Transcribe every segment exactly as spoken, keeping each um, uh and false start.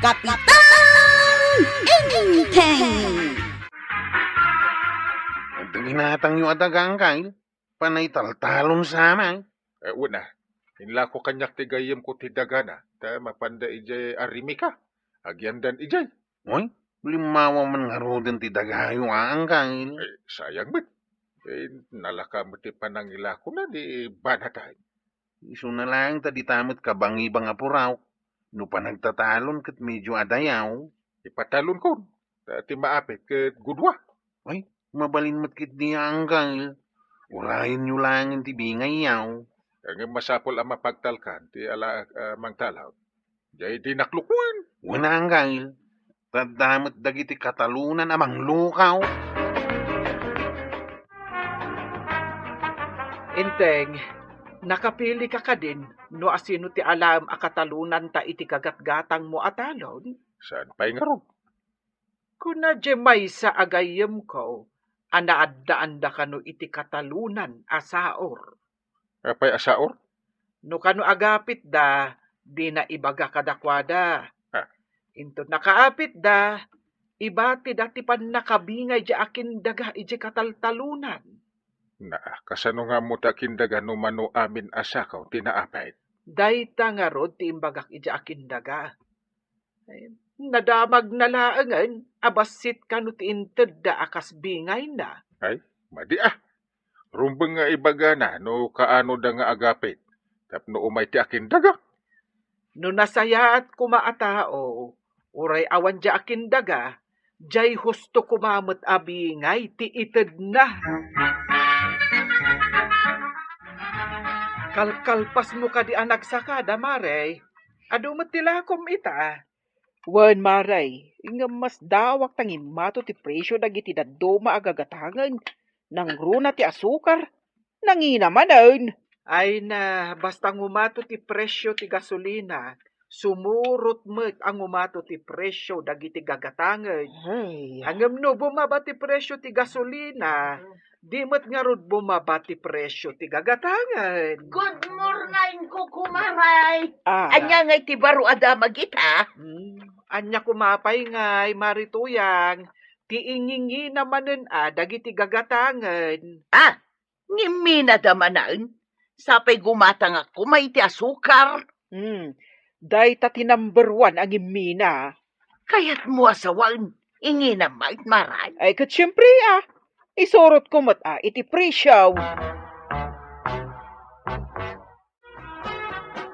Kapitan Enteng! Adda ginatangyo a daga, Angkel? Panay taltalon sa amin. Eh, una, inlako kaniak ti gayyemko ti dagana, ta mapanda idiay Arimica. Agyandan idiay. Oy, limmawa man ngaruden ti dagayo, a, Angkel. Eh, sayang met. Eh, nalaka met ti panangilakona di banatan. Isuna laeng ta dita met kabangibang a puraw. No panagtatalon ket medio adayaw. Ipatalonkon, ta ti maapit ket gudua. Ay, mabalin met ketdi, Angkel. Urayenyo laengen ti bingayyo. Ngem masapul a mapagtalkan ti ala a mangtalon. Jay dinak lukoen. Wen, Angkel. Ta adda met dagiti katalonan a manglukaw. Enteng, nakapilika kadin no asino ti alaem a katalonanta iti gagatgatangmo a talon? Saan pay ngarud? Kuna diay maysa a gayyemko a naaddaanda kano iti katalonan a saor. Apay a saor? No kano agapitda, dina ibaga kadakuada. Ah. Inton nakaapitda, ibatida ti pannakabingay diay akindaga idiay kataltalonan. Na, kasano nga ammo ti akindaga no mano amin a sakaw ti naapit? Dayta ngarud ti imbagak idiay akindaga. Ay, nadamagna laengen a bassit kano ti intedda a kas bingayna. Ay, madi a. Rumbeng nga ibagana no kaanoda nga agapit tapno umay ti akindaga. No nasayaat koma a tao, uray awan diay akindaga, diay husto koma met a bingay ti itedna. Kalkalpasmo kadi a nagsakada, Mare? Adu met ti lakom ita. Wen, Mare, ngem masdawak ta ngimmato ti presio dagiti dadduma a gagatangen. Nangruna ti asukar, nangina manen. Ay na, basta ngumato ti presio ti gasolina, sumurot met a ngumato ti presio dagiti gagatangen. Ay. Ngem no bumaba ti presio ti gasolina, di met ngarud bumaba ti presio ti gagatangen. Good morning, kukumaray. Ah. Ania ngay ti baro a damag ita? Hmm, ania koma pay ngay, Mare Tuyang, ti ingingina manen a dagiti gagatangen. Ah, ngimminada manen? Sapay gumatangak koma iti asukar. Hmm, dayta ti number one a ngimmina. Kayatmo a sawen, inginam met, Mare? Ay, ket siempre, ah. Isurotko met, ah, iti presio.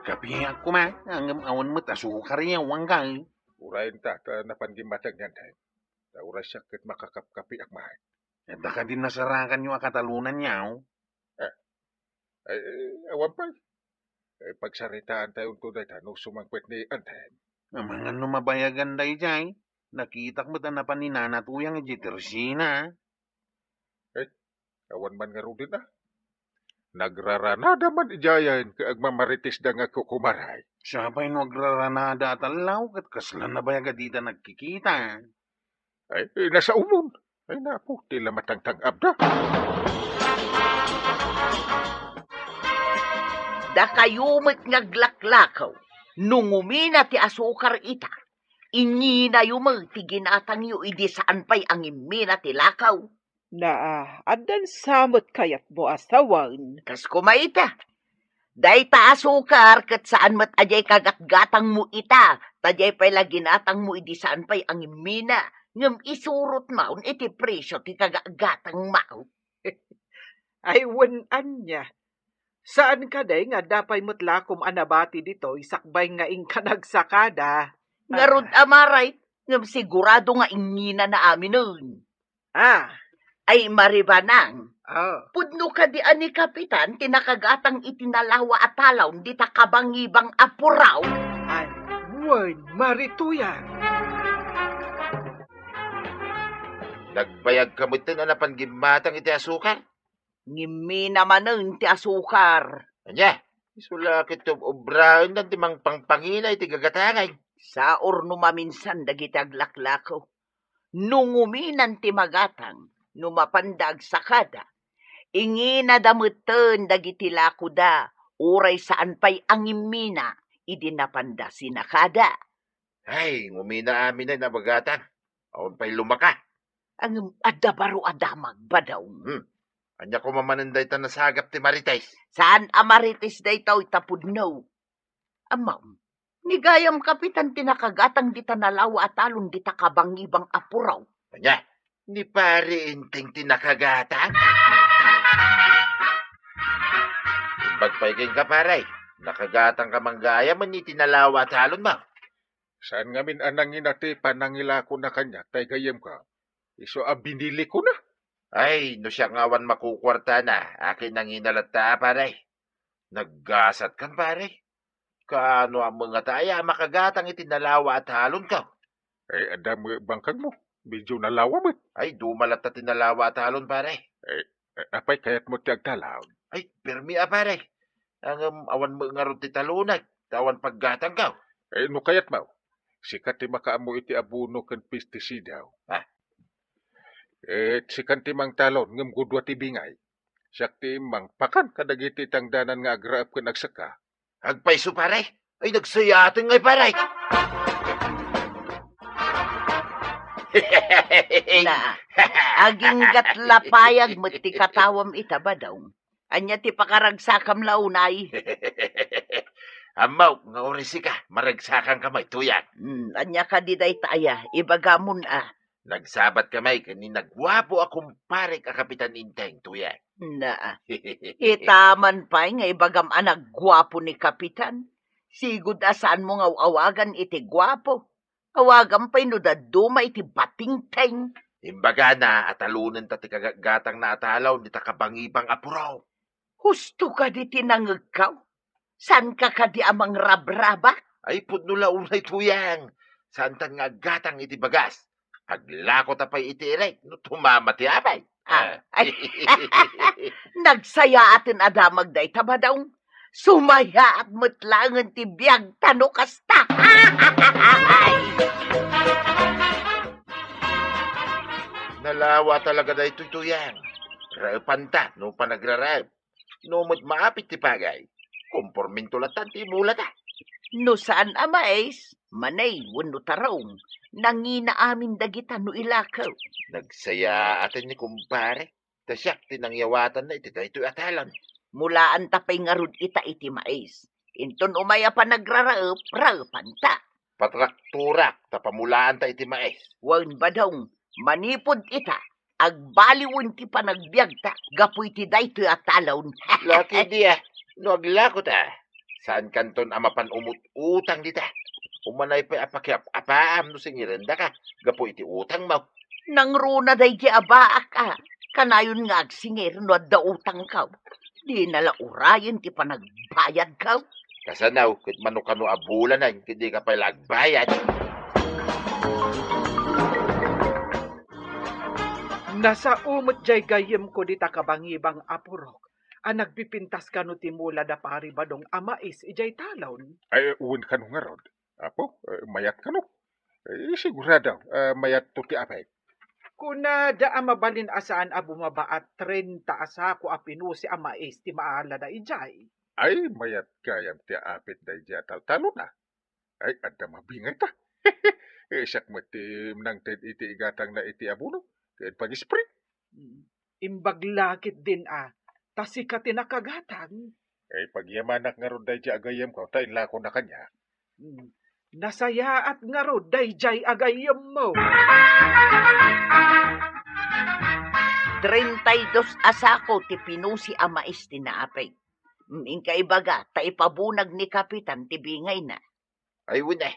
Kapiak koma, ngem awan met asukar, ya, Angkel. Urayen ta, ta napan gimmatag niyan, tay. Ta uray siak ket makakapkapiak met. Adda kadi nasarakanyo a katalonanyo? Eh, ay, eh, awan pay. Eh, pagsaritaantayo unto dayta no sumangpet ni Enteng. Amangan no mabayagan daydiay, nakitak met a napan ni Nana Tuyang idiay tersina. Eh, awan man ngaruden a. Nagraranada man idiayen ket agmamarites da nga kukumaray. Siapay no agraranada a tallaw ket kasla nabayag a dida nagkikita. Ay, eh, nasaomon. Ay, napo, ti la matangtang-abda. Dakayo met nga aglaklakaw, no ngumina ti asukar ita, inginayo met ti ginatangyo idi saan pay a ngimmina ti lakaw. Naa, addan sa met kayatmo a sawen. Kas koma ita. Dayta asukar ket saan met a diay kagatgatangmo ita, ta diay pay la ginatangmo idi saan pay a ngimmina, ngem isurotmon iti presio ti kagatgatangmo. Ay, wen ania. Saan kadi nga adda pay met lakom a nabati ditoy sakbay nga inka nagsakada? Ngarud, ah, Mare, ngem sigurado nga inginana aminen. Ah. Ay, Mare Banang. Ah. Pudno kadi a ni Kapitan ti nakagatang iti nalawa a talon dita kabangibang a puraw? Ay, wen, Mare Tuyang. Nagbayagka metten a napan gimmatang iti asukar? Ngimmina manen ti asukar. Ania? Isu la ket ob-, obraendan ti mangpangpangina iti gagatangen. Saor no maminsan dagiti aglaklakaw. No nguminan ti magatang, no mapanda agsakada, inginada metten dagiti lakoda, uray saan pay a ngimmina idi napanda sinakada. Ay, ngumina amin ay nabagatang. Awan pay lumaka. Ngem adda baro a damag, Badong. Hmm. Ania koma manen dayta nasagap ti Marites? Saan a Marites daytoy ta pudno. Ammom, ni gayam Kapitan ti nakagatang dita nalawa a talon dita kabangibang a puraw. Ania? Ni Pare Enteng ti nakagatang? Imbag pay kenka, pare. Nakagatang ka man gayam iti nalawa a talon mo. Saan ngamin a nangina ti panangilakona kaniak, tay gayyemko. Isu a binilikona. Ay, no siak nga awan makukuartana, akin nangina latta, pare. Naggasatkan, pare. Kaano a mengata aya a makagatang iti nalawa a talonko? Ay, adda met bangkagmo. Medyo nalawa met. Ay, duma latta ti nalawa a talon, pare. Ay, ay, apay kayatmo ti agtalon? Ay, permi a, pare. Ngem awan met ngarud ti talonek, ta awan paggatangko. Eh, no kayatmo, sika ti makaammo iti abono ken pestisida. Ah. Eh, sikan ti mangtalon, ngem gudua ti bingay. Siak ti mangpakan kadagiti tangdanan nga agraep ken agsekka. Agpayso, pare? Ay, nagsayaaten ngay, pare. Na, aginggat lapayag met ti katawam ita, Badong. Ania ti pakaragsakam la unay? Ammok nga uray sika, maragsakanka met, Tuyang. Hmm, ania kadi dayta aya? Ibagamon a. Nagsabatka met ken ni naguapo a kumparek a Kapitan Enteng, Tuyang. Na, ita man pay nga ibagam a nagguapo ni Kapitan. Sigud a saanmo nga aw-awagan iti guapo. Awagam pay no dadduma iti batingteng. Imbagana a talonenta ti kagatgatangna a talon dita kabangibang a puraw. Husto kadi ti nangegko? Saanka kadi a mangrabrabak? Ay, pudno la unay, Tuyang. Saantan nga aggatang iti bagas. Aglakota pay iti irek no tumama ti apay. Ah, ay. Nagsayaaten a damag dayta, Badong. Sumayaat met laengen ti biagta no kasta. Nalawa talaga daytoy, Tuyang. Raepanta no panagraraep. No met maapit ti pagay, kompormento lattan ti imulata. No saan a mais, manay wenno tarong, nangina amin dagita no ilako. Nagsayaaten ni kumpare, ta siak ti nangyawatanna iti daytoy a talon. Mulaanta pay ngarud ita iti mais. Inton umay a panagraraep, raepanta. Patrakturak ta pamulaanta iti mais. Wen, Badong, manipud ita, agbaliwen ti panagbiagta gapu iti daytoy a talon. Laki dia, no aglakota, saankanton a mapan umut-utang dita. Umanay pay a pakiap-apaam no singirendaka gapu iti utangmo. Nangruna daydi a baak a, kanayon nga agsingir no adda utangko. Dina la urayen ti panagbayadko. Kasano ket mano kano a bulanen ket dika pay la agbayad? Nasao met jay gayyemko dita kabangibang a purok a nagpipintas kano ti mula da Pari Badong a mais idiay talon. Ay, wen kano ngarud, Apo, eh, mayat kano? Eh, sigurado, eh, mayat to ti apek. Kunada a mabalin a saan a bumaba a trenta a sako a pinusi a mais ti maalada idiay. Ay, mayat gayam ti apit daydiay a taltalon a. Ay, adda mabingayta. Eh, siak met ti nangted iti igatangna iti abono ken pag-spray. Mm. Imbag la ketdin a, ta sika ti nakagatang. Eh, pagyamanak ngarud daydiay a gayyemko ta inlakona kaniak. Mm. Nasayaat ngarud daydiay a gayyemmo. Treinta y dos a sako ti pinusi a mais ti naapek. Mm, inka ibaga, ta ipabunag ni Kapitan ti bingayna. Ay, wen, eh.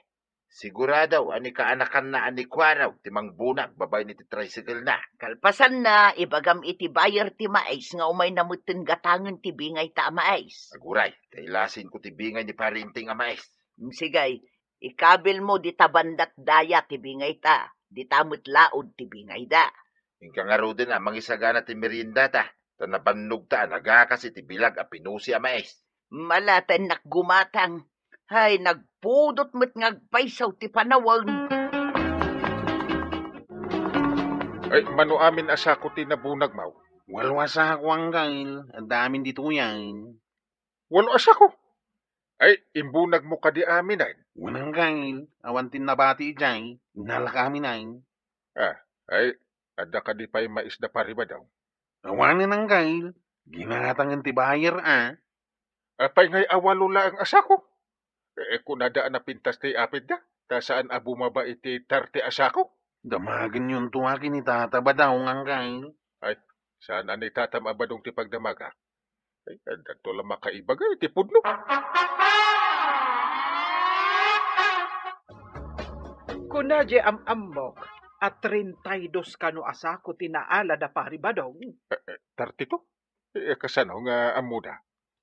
Sigurado a ni kaanakanna a ni Kuarog ti mangbunag babaen iti tricycle-na. Kalpasanna, ibagam iti buyer ti mais nga umayna metten gatangen ti bingayta a mais. Aguray, ta ilasinko ti bingay ni Pari Enteng a mais. Mm, sige, ikabilmo dita bandak daya ti bingayta, dita met laud ti bingayda. Inka ngaruden a mangisagana ti meriendata, ta nabannogta a nagakas iti bilag a pinusi a mais. Malatennak gumatang. Hay, nagpudot met nga agpayso ti panawen. Ay, mano amin a sako ti nabunagmo? Walo a sako, Anggail. Adda amin ditoyen. Walo a sako? Ay, imbunagmo kadi aminen? Wen, Angkel, awan ti nabati idiay, innalak aminen. Ah, ay, adda kadi pay mais da Pari Badong? Awanen, Angkel, ginatangen ti buyer a. Apay ngay a walo laeng a sako? Eh, kunada a napintas ti apitda, ta saan a bumaba iti thirty a sako? Damagenyo intoa ken ni Tata Badong, Angkel. Ay, saan a ni Tatam a Badong ti pagdamaga? Ay, addanto la makaibaga iti pudno. Kuna di am-ammok a treinta y dos kano a sako ti naala da Pari Badong? Eh, eh, thirty-two? Eh, kasano nga ammoda?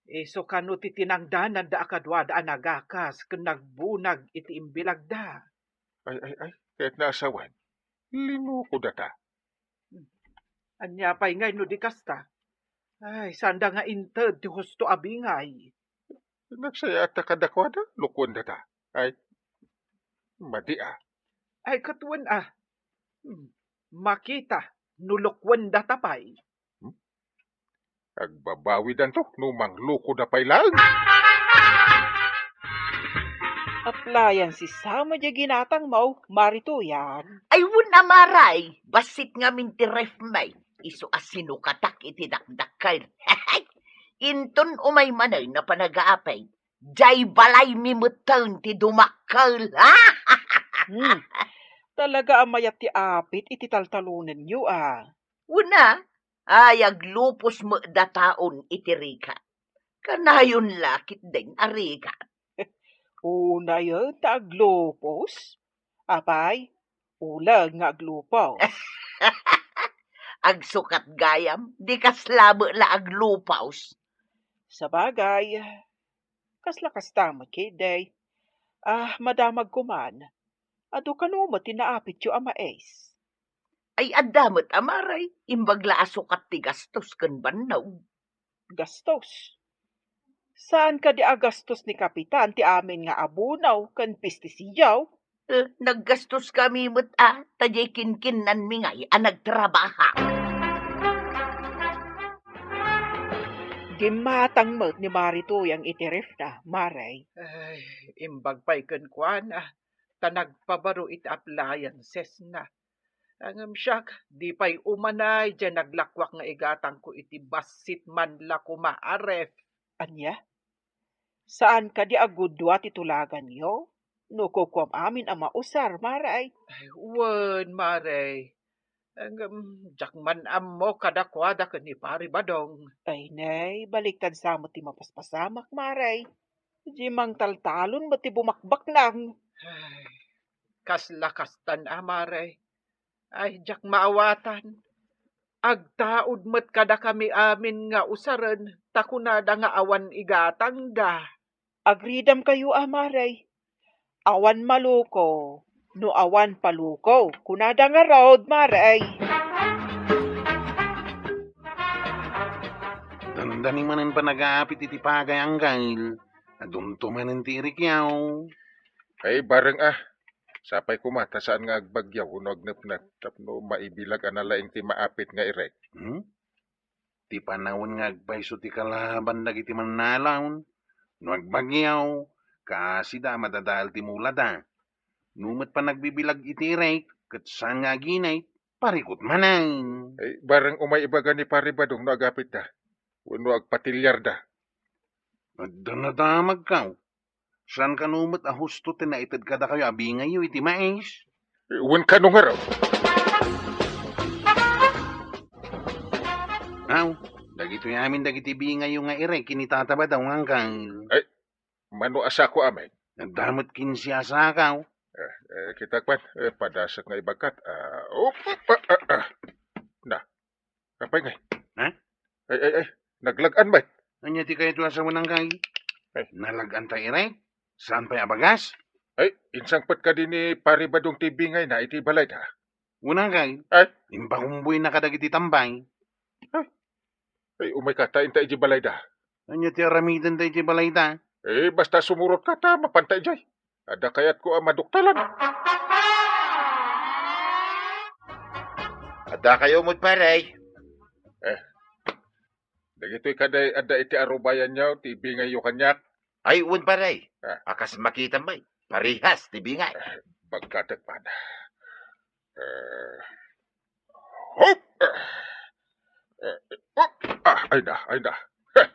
Isu kano ti tinangdananda a kaduada a nagakas ken nagbunag iti imbilagda. Ay, ay, ay, ket naasawen. Linuko data. Ania pay ngay no di kasta? Ay, sanda nga inted ti husto a bingay. Nagsayaat ta kadakuada, lukuen data. Ay, madi a. Ay, katuen a. Hmm, makita no lukuen data pay. Hmm? Agbabawidanto no mangluko da pay laeng. Aplayan si Sam a di ginatangmo, Mari Tuyang. Ay, wen a Maray, bassit ngamin ti ref mi. Isu a sinukatak iti dakdakkel. Inton umay manen a panagaapit, jay balay mi metten ti dumakkel. Hmm. Talaga a mayat ti apit iti taltalonenyo, a. Una, ay aglupos met dataon iti rigat. Kanayon la ketdin a rigat. Unayen ta aglupos? Apay, uleg nga aglupos. Agsukat gayam, di kasla met la aglupos. Sabagay, kasla kasta met ketdi. Ah, madamag koman. Adu kano met ti naapityo a mais? Ay, adda met a Maray, imbag la a sukat ti gastos ken bannog. Gastos? Saan kadi a gastos ni Kapitan ti amin nga abono ken pestisidio? Eh, naggastoskami met a, ta diay kinkinnanmi ngay a nagtrabaha. Gimmatang met ni Mari Tuyang iti refna, Maray. Ay, imbag pay kenkuana, ta nagpabaro iti appliancesna. Ngem siak, di pay umanay diay naglakuak nga igatangko iti bassit man la koma a ref. Ania? Saan kadi a gudua ti tulaganyo? No kukuam amin a mausar, Maray. Ay, wen, Maray. Ngem, diak man ammo kadakuada ken ni Pari Badong. Ay, nay, baliktad sa met ti mapaspasamak, Maray. Di mangtaltalon met ti bumakbaknang. Ay, kasla kastan a, Maray. Ay, diak maawatan. Agtaud met kadakami amin nga usaren, ta kunada nga awan igatangda. Agridam kayo a, Maray. Awan maluko, no awan paluko. Kunada ngarud, Maray. Dandani manen panagaapit iti pagay, Angkel. Adunto manen ti irikyaw. Ay, bareng a. Sapay koma ta saan nga agbagyaw wenno agnepnep tapno maibilag a nalaing ti maapit nga irek. Hmm? Ti panawen nga agpayso ti kalaban dagiti mannalaon. No agbagyaw, kaasida a madadael ti mulada. No met panagbibilag iti irek, ket saan nga aginay, parikut manen. Ay, bareng umay ibaga ni Pari Badong no agapitda, wenno agpatiliarda. Adda nadamagkaw. Saan kano met a husto ti naited kadakayo a bingayyo iti mais? Wen kano ngarud? Aw, dagitoy amin dagiti bingayyo nga irek ken ni Tata Badong, Angkel. Ay, mano a sako amin? Adda met kinse a sakaw. Eh, eh, kitak man, eh, padasek nga ibagkat. Ah, op, op, ah, ah, ah. Na, apay ngay? Ha? Ay, ay, ay, naglag-an met. Ania ti kayat a sawen, Angkel? Ay. Nalag-an ta irek? Saan pay a bagas? Ay, insangpet kadi ni Pari Badong ti bingayna iti balayda. Wen, Angkel. Ay. Impakumboyna kadagiti tambay. Ay. Ay, umayka ta inta iti balayda. Ania ti aramidenda iti balayda? Eh, basta sumurotka ta mapanta idiay. Adda kayatko a maduktalan. Adda kayo met, Pare. Eh, dagitoy kadi adda iti arubayanyo ti bingayyo kaniak. Ay, wen, pare. Ah. A kas makitam met, parehas ti bingay. Ah, bagkatek man. Eh, hop! Eh, eh, hop! Ah, ay na, ay na. Heh!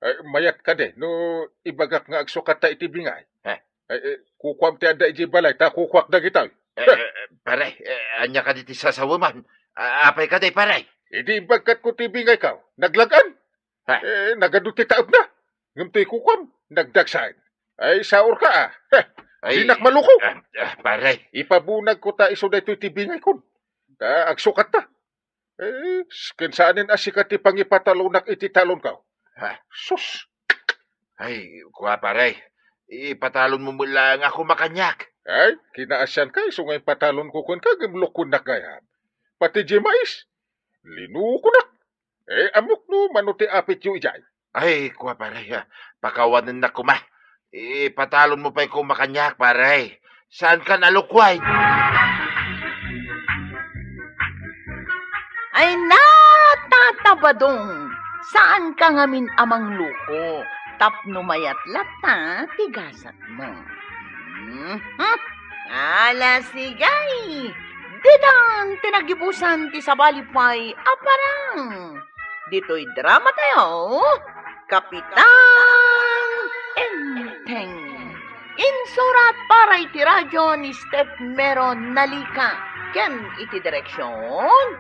Ay, mayat kadi no ibagak nga agsukatta iti bingay. Heh? Ay, eh, kukuam ti adda idiay balay, ta kukuak dagitoy. Eh, eh, pare, eh, ania kadi ti sasaweman? A-, apay kadi, pare? Idi ibagatko ti bingayko, naglag-an. Ha? Eh, nagadu ti taepna. Ngem ti kukuam, nagdagsaen. Ay, saorka, a. Heh, ay, dinak maluko. Ah, ah, pare. Ipabunagko ta isu daytoy ti bingayko. Ta agsukatta. Eh, s-, ken saanen a sika ti pangipatalonak iti talonko. Ha? Sus! Ay, kua, pare. Ipatalonmo met laeng a kumakaniak. Ay, kinaasianka isu nga ipatalonko kenka ngem lukoennak gayam. Pati diay mais, linukonak. Eh, ammok no mano ti apityo idiay? Ay, kua, pare, a. Pakawanennak koma. Ipatalonmo pay koma kaniak, pare. Saankan a lukoen? Ay, natatabadong. Saanka ngamin a mangluko. Tapno mayat latta ti gasatmo. Mhm. Ala, sige. Ditan ti nagibusan ti sabali pay a parang. Ditoy drama tayo, Kapitan Enteng. Insurat para iti radyo ni Steph Mero Nalica. Ken iti direksyon,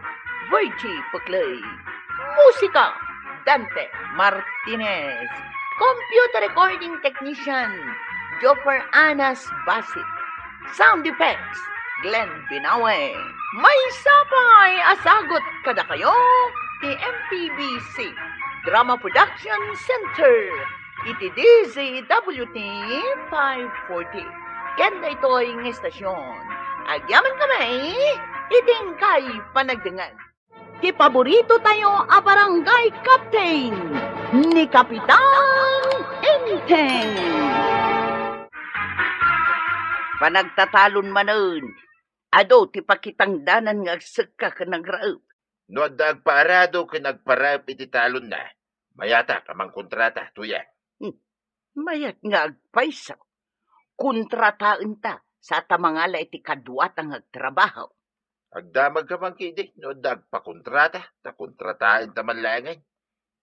Virgie Puclay. Musika, Dante Martinez. Computer recording technician, Joffer Anas Basit. Sound effects, Glenn Binawe. Maysa pay a sagut kadakayo ti M P B C Drama Production Center iti D Z W T five forty. Ken daytoy nga estasyon, agyamankami iti inkay panagdengngeg. Ti paborito tayo a barangay captain, ni Kapitan Enteng. Panagtatalon manen, adu ti pakitangdanan nga agsekka ken agraep. No adda agpaarado ken agparaep iti talonna, mayatak a mangkontrata, Tuyang. Hmm. Mayat nga agpayso. Kontrataenta, sa ta mangala iti kaduata nga agtrabaho. Agdamagka man ketdi no adda agpakontrata, ta kontrataenta man laengen.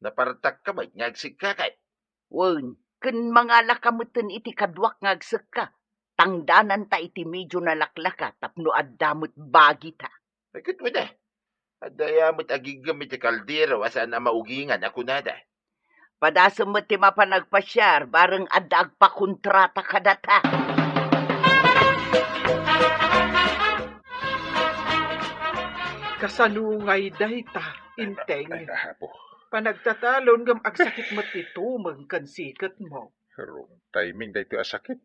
Napartakka met nga agsekka kay. Wen, ken mangalaka metten iti kaduak nga agsekka. Tangdananta iti medio nalaklaka tapno adda met bagita. Ay, ket wen, a. Adda aya met agiggem iti kaldero a saan a maugingan a kunada. Padasem met ti mapan agpasiar, bareng adda agpakontrata kadata. Kasano ngay dayta, Inteng? Ay, apo. Panagtatalon ngem agsakit met ti tumeng ken siketmo. Wrong timing daytoy a sakit.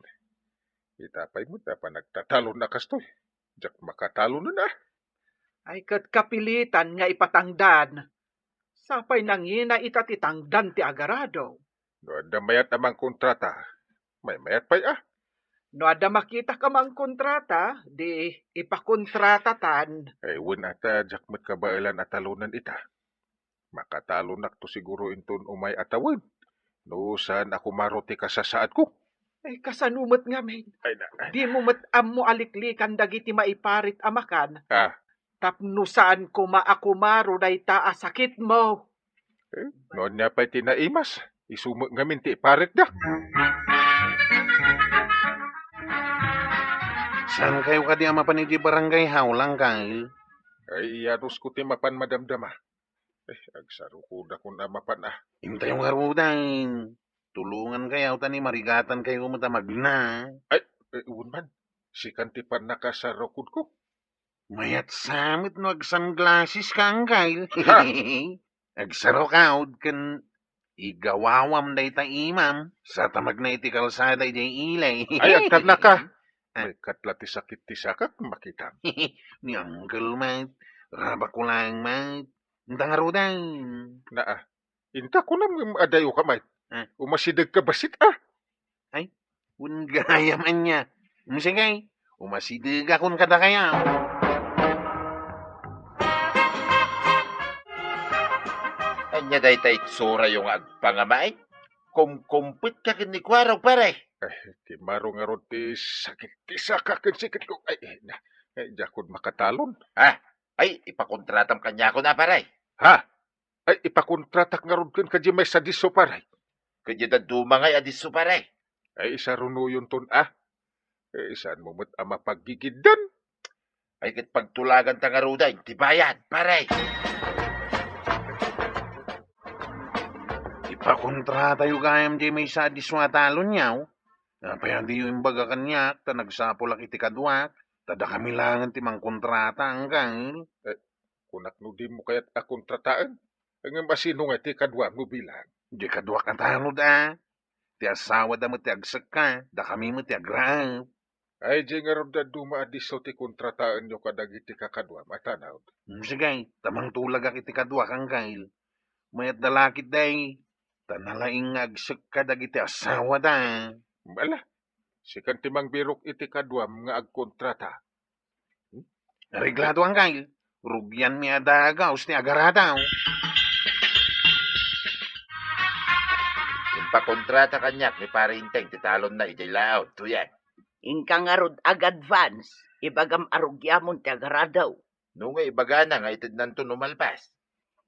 Ita pay met a panagtatalon a kastoy. Diak makatalonen, a. Ay, ket kapilitan nga ipatangdan. Sapay nangina ita ti tangdan ti agarado. No adda mayat a mangkontrata, maymayat pay, a. No adda makitak a mangkontrata, di ipakontratatan. Ay, wen a ta, diak met kabaelan a talonen ita. Makatalonakto siguro inton umay a tawen, no saan a kumaro ti kasasaadko. Ay, kasano met ngamin? Ay, na, ay, dimo met ammo a liklikan dagiti maiparit a makan. Ah. Tapno saan koma a kumaro dayta a sakitmo. Eh, no ania pay ti naimas, isu met ngamin ti iparitda. Saankayo kadi a mapan iti barangay hall, Angkel? Ay, iyanusko ti mapan madamdama. Eh, agsarukodakon a mapan, a. Intayo ngaruden. Tulongankayo ta ni marigatankayo met a magna. Ay, eh, wen man. Sikan ti pannakasarukodko. Mayat sa met no agsunglasses ka, Angkel. Ha? Agsarukod ken igawawam dayta imam, sa ta magna iti kalsada idiay ili. Ay, agtannaka. Ah. Ay, ket la ti sakit ti sakak, makitam. Ni Angkel met, rabak ko laeng met. Inta ngaruden. Naa. Inta kunam ngem adayo ka met. Ah. Umasidegka bassit, a. Ay, wen gayam ania. Umsakay, umasidegakon kadakayo. Ania dayta itsurayo nga agpangamaen? Kumkumpetka ken ni Kuarog, pare. Ay, ti maro ngarud ti sakit ti saka ken siketko. Ay, ay, na, ay, diakon makatalon. Ha? Ay, ipakontratam kaniakon a, pare. Ha? Ay, ipakontratak ngarud kenka diay maysa disso, pare. Ket diay dadduma ngay a disso, pare. Ay, isarunonton a. Eh, saanmo met a mapagigiddan? Ay, ket pagtulaganta ngaruden ti bayad, pare. Ipakontratayo gayam diay maysa a disso a talonyo. Apay a diyo imbaga kaniak ta nagsapulak iti kaduak, ta dakami laengen ti mangkontrata, anggail? Eh, kunak no dimo kayat a kontrataen? Ngem asino nga ti kaduam no bilang? Diay kaduak a talod a. Ti asawada met ti agsekka, dakami met ti agraep. Ay, diay ngarud dadduma a disso ti kontrataenyo kadagiti kakaduam a talod. Mm, sige, ta mangtulagak iti kaduak, anggail. Mayatda la ketdi, ta nalaing nga agsekka dagiti asawada. Ala, sikan ti mangbirok iti kaduam nga agkontrata. Hmm? Reglado, anggail. Rugianmi a dagaus ti agaradaw. Impakontrata kaniak ni Pare Enteng ti talonna idiay laud, Tuyang. Inka ngarud ag-advance, ibagam a rugiamon ti agaradaw. No nga ibagana nga itednanto no malpas?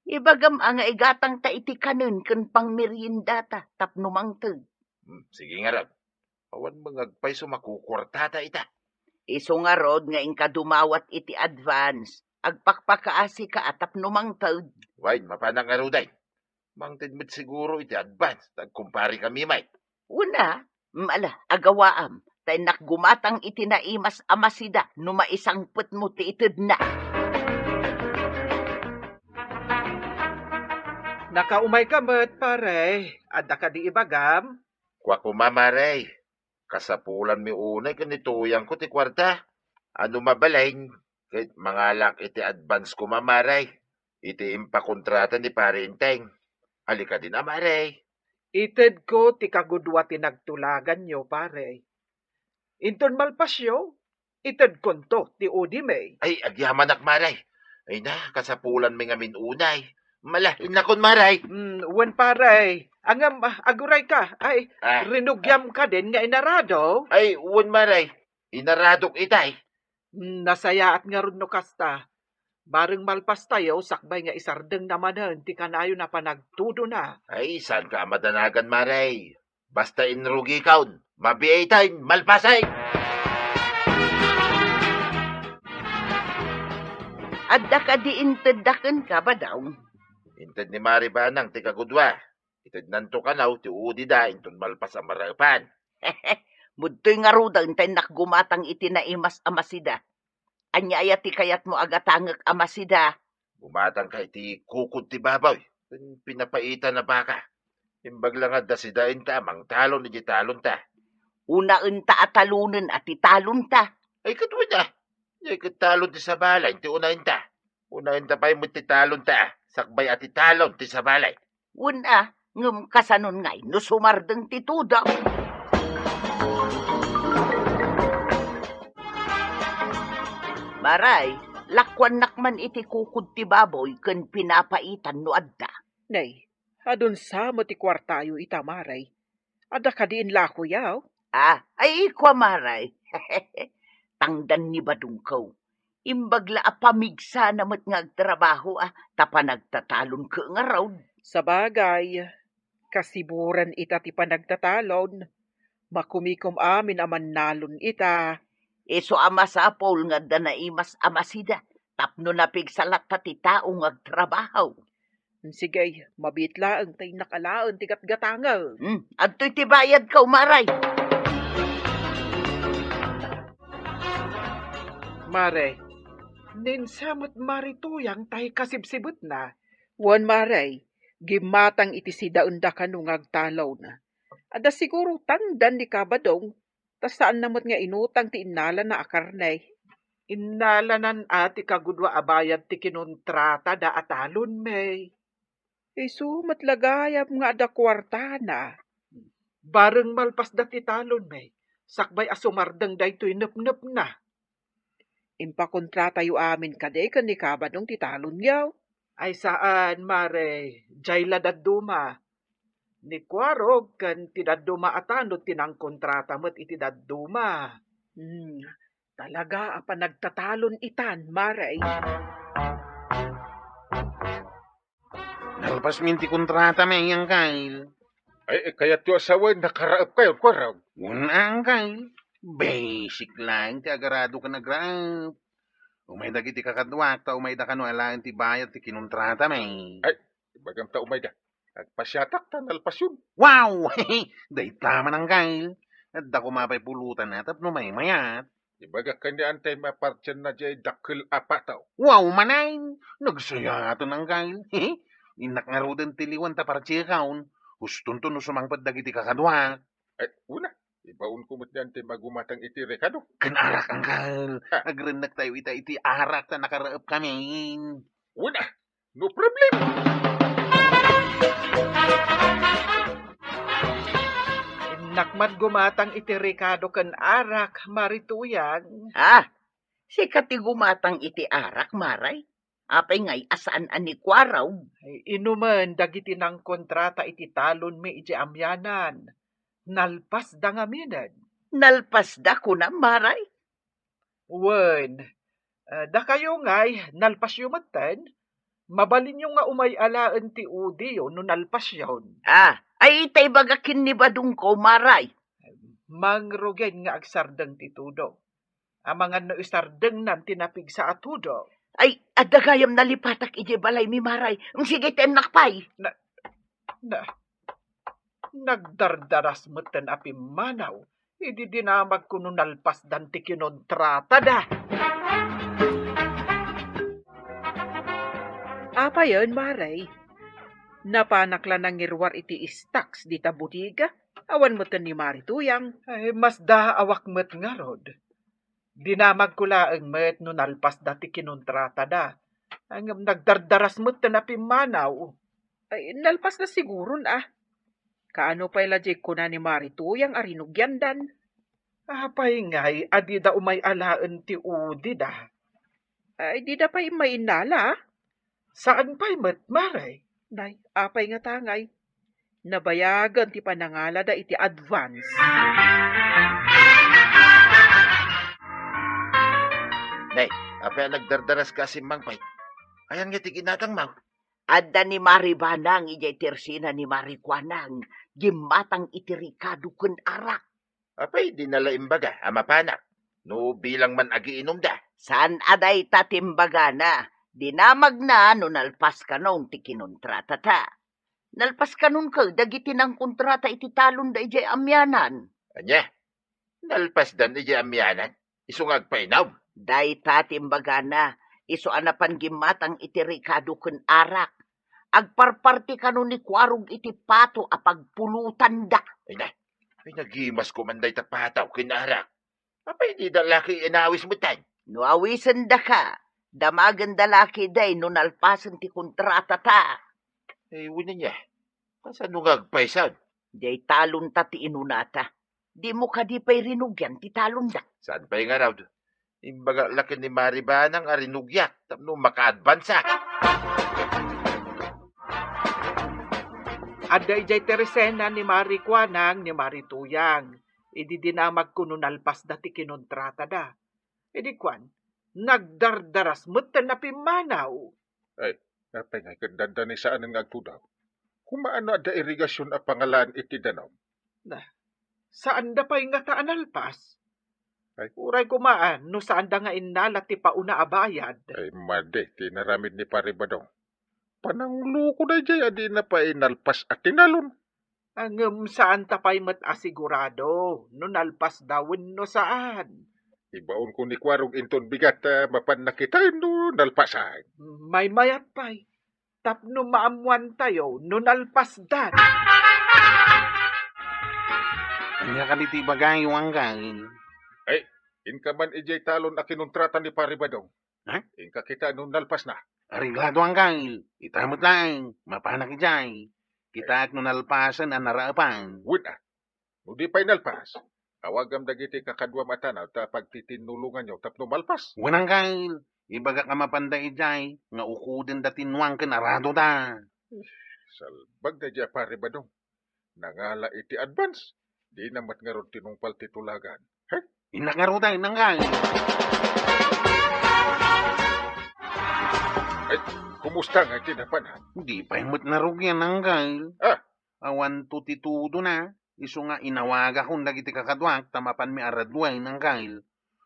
Ibagam a nga igatangta iti kanen ken pangmeriendata tapno mangted. Hmm, sige ngarud. Awan mangagpayso makukuartata ita. Isu ngarud nga inka dumawat iti advance, agpakpakaasika a tapno mangted. Wen, mapanak ngaruden. Mangted met siguro iti advance, ta agkumpare kami met. Wen a, mm, ala, agawaam, ta innak gumatang iti naimas a masida no maisangpetmo ti itedna. Nakaumayka met, pare. Adda kadi ibagam? Kua koma, mare. Kasapulanmi unay ken ni Tuyangko ti kuarta. A no mabalin, ket mangalak iti advance koma, mare, iti impakontrata ni Pare Enteng. Ali kadin a, mare. Itedko ti kagudua ti nagtulaganyo, pare. Inton malpasyo, itedkonto ti udimi. Ay, agyamanak, mare. Ay na, kasapulanmi ngamin unay. Mala, innakon, mare. Mm, wen, pare. Ngem, ah, agurayka. Ay, ah, rinugiam kadin nga inarado? Ay, wen, mare. Inaradok itay. Mm, nasayaat ngarud no kasta. Bareng malpastayo, sakbay nga isardengna manen ti kanayon a panagtudona. Ay, saanka a madanagan, mare. Basta inrugikon, mabiiten, malpasen! Adda kadi intedda kenka, Badong? Inted ni Mare Banang ti kagudua. Itednanto kano ti udida inton malpas a maraepan. Mudtoy ngaruden ta innak gumatang iti naimas a masida. Ania aya ti kayatmo a gatangek a masida? Gumatangka iti kukod ti baboy ken pinapaitan a baka. Imbag la nga adda sidaenta a mangtalon iti talonta. Unaenta a talonen a ti talonta. Ay, ket wen a. Diay ket talon ti sabali ti unaenta. Unaenta pay met ti talonta, sakbay a ti talon ti sabali. Wen a, ngem kasanon ngay no sumardeng ti tudo? Maray, lakuannak man iti kukod ti baboy ken pinapaitan no adda. Nay, adun sa met ti kuartayo ita, Maray. Adda kadi inlakoyo? Ah, ay, kua, Maray. Tangdan ni Badongko. Imbag la a pamigsana met nga agtrabaho, ah, ta panagtatalonko ngarud. Sabagay, kasiburan ita ti panagtatalon. Makumikom amin a mannalon ita. Isu a masapul nga adda naimas a masida tapno napigsa latta ti tao nga agtrabaho. Sige, mabiit laeng ta innak alaen ti gatgatangek. Hmm, adtoy ti bayadko, Maray. Mare, ninsa met Mare Tuyang tay kasibsibetna? Wen, Mare, gimmatang iti sidaenda kano nga agtalon. Adda siguro tangdan ni Kabadong, ta saanna met nga inutang ti innalana a karne. Innalanan a ti kagudua a bayad ti kinontratada a talonmi. Isu met la gayam nga adda kuartana. Bareng malpasda ti talonmi, sakbay a sumardeng daytoy nepnepna. Impakontratayo amin kadi ken ni Kabadong ti talonyo? Ay saan, Mare, diay la dadduma. ni Kuarog ken ti dadduma a tanod ti nangkontrata met iti dadduma. Hmm, talaga a panagtatalon itan, Mare. Nalpasmin ti kontratami, Angkel. Ay, eh, kayatyo a sawen, nakaraepkayo, Kuarog. Wen, Angkel. Basic laeng ti agarado ken agraep. Umay dagiti kakaduak, ta umayda kano alaen ti bayad ti kinontratami. Ay, ibagam ta umayda. Agpasiatak ta nalpasyon. Wow! Dayta man, Angkel. Adda koma pay pulutan a tapno maymayat. Ibagak ken ni Antay mapartianna diay dakkel a pataw. Wow manen! Nagsayaten, Angkel. Innak ngaruden ti liwan ta partiakon. Hustonto no sumangpet dagiti kakaduak. Ay, una, ibaonko met ni Antay magumatang iti rekado. Ken arak, Angkel. Ha? Agrennektayo ita iti arak ta nakaraepkamin. Una, no problem. Innak met gumatang iti rekado ken arak, Mare Tuyang. Ah, sika ti gumatang iti arak, Mare? Apay ngay a saan a ni Kuarog? Ay, inumen dagiti nangkontrata iti talonmi idiay Amianan. Nalpasda ngaminen. Nalpasda kunam, Mare? Wen, eh, dakayo ngay, nalpasyo metten? Mabalinyo nga umay alaen ti udiyo no nalpasyon. Ah, ay, ita ibaga ken ni Badongko, Mare. Mangrugen nga agsardeng ti tudo. Amangan no isardengnan ti napigsa a tudo. Ay, adda gayam nalipatak idiay balaymi, Mare. Sige, tennak pay. Na, na, nagdardaras metten a pimmanaw idi dinamagko no nalpasdan ti kinontratada. Apayen, Mare? Napanak la nangiruar iti stocks dita bodega? Awan metten ni Mare Tuyang. Ay, masdaawak met ngarud. Dinamagko laeng met no nalpasda ti kinontratada. Ngem nagdardaras metten a pimmanaw. Ay, nalpasda siguron a. Kaano pay la diay kuna ni Mare Tuyang a rinugiandan? Apay ngay a dida umay alaen ti udida? Ay, dida pay mainnala, a? Saan pay met, Mare? Nay, apay ngata ngay? Nabayagen ti panangalada iti advance. Nay, apay a nagdardaraska a simmangpet? Ayan nga ti ginatangmo? Adda ni Mare Banang idiay tersina ni Mare Kuanang, gimmatang iti rekado ken arak. Apay dina la imbaga a mapanak no bilang man agiinumda? Saan a dayta ti imbagana. Dinamagna no nalpaskanon ti kinontratata. Nalpaskanon ket dagiti nangkontrata iti talonda idiay Amianan. Ania? Nalpasdan idiay Amianan? Isu nga agpainum? Dayta ti imbagana, isu a napan gimmatang iti rekado ken arak. Agparparti kano ni Kuarog iti pato a pagpulotanda. Ay na, ay nagimasko man dayta pato ken arak. Apay dida la ket inawis metten? No awisendaka, damagenda la ketdi no nalpasen ti kontratata. Ay, wen ania, kasano nga agpaysan? Diay talonta ti inunata. Dimo kadi pay rinugian ti talonda? Saan pay ngarud? Imbagak la ken ni Mare Banang a rinugiak tapno makaadvansa. Adda idiay tersina ni Mare Kuanang ni Mare Tuyang idi dinamagko no nalpasda ti kinontratada. Idi kuan, nagdardaras metten a pimmanaw. Ay, apay ngay ket dadda ni saanen nga agtudaw? Kumaano adda irigasion a pangalaan iti danum? Na, saanda pay ngata a nalpas? Ay. Uray koma, ah, no saanda nga innala ti pauna a bayad. Ay, madi ti inaramid ni Pare Badong. Panangloko daydiay a dina pay nalpas a tinalon. Ngem saanta pay met a sigurado no nalpasda wenno saan. Ibaonko ni Kuarog inton bigat, ah, mapanna kitaen no nalpasan. Maymayat pay, tapno maammoantayo no nalpasdan. Ania kadi ti ibagayo, Angkel? Ay, inka man idiay talon a kinontrata ni Pare Badong. Ha? Inka kitaen no nalpasna. Areglado, Angkel. Ita met laeng, mapanak idiay. Kitaek no nalpasen a naraepan. Wen a, no di pay nalpas, awagam dagiti kakaduam a tanaw ta pagtitinnulonganyo tapno malpas. Wen, Angkel, ibagak a mapanda idiay nga ukodenda ti nuang ken aradoda. Salbag daydiay a Pare Badong. nangala iti advance. Dina met ngarud tinungpal ti tulagan. He? Innak ngarud ay, Angkel. Ay, kumusta nga iti napanak? Di pay met narugian, Angkel. Ah. Awanto ti tudona. Isu nga inawagakon dagiti kakaduak ta mapanmi a raduen, Angkel.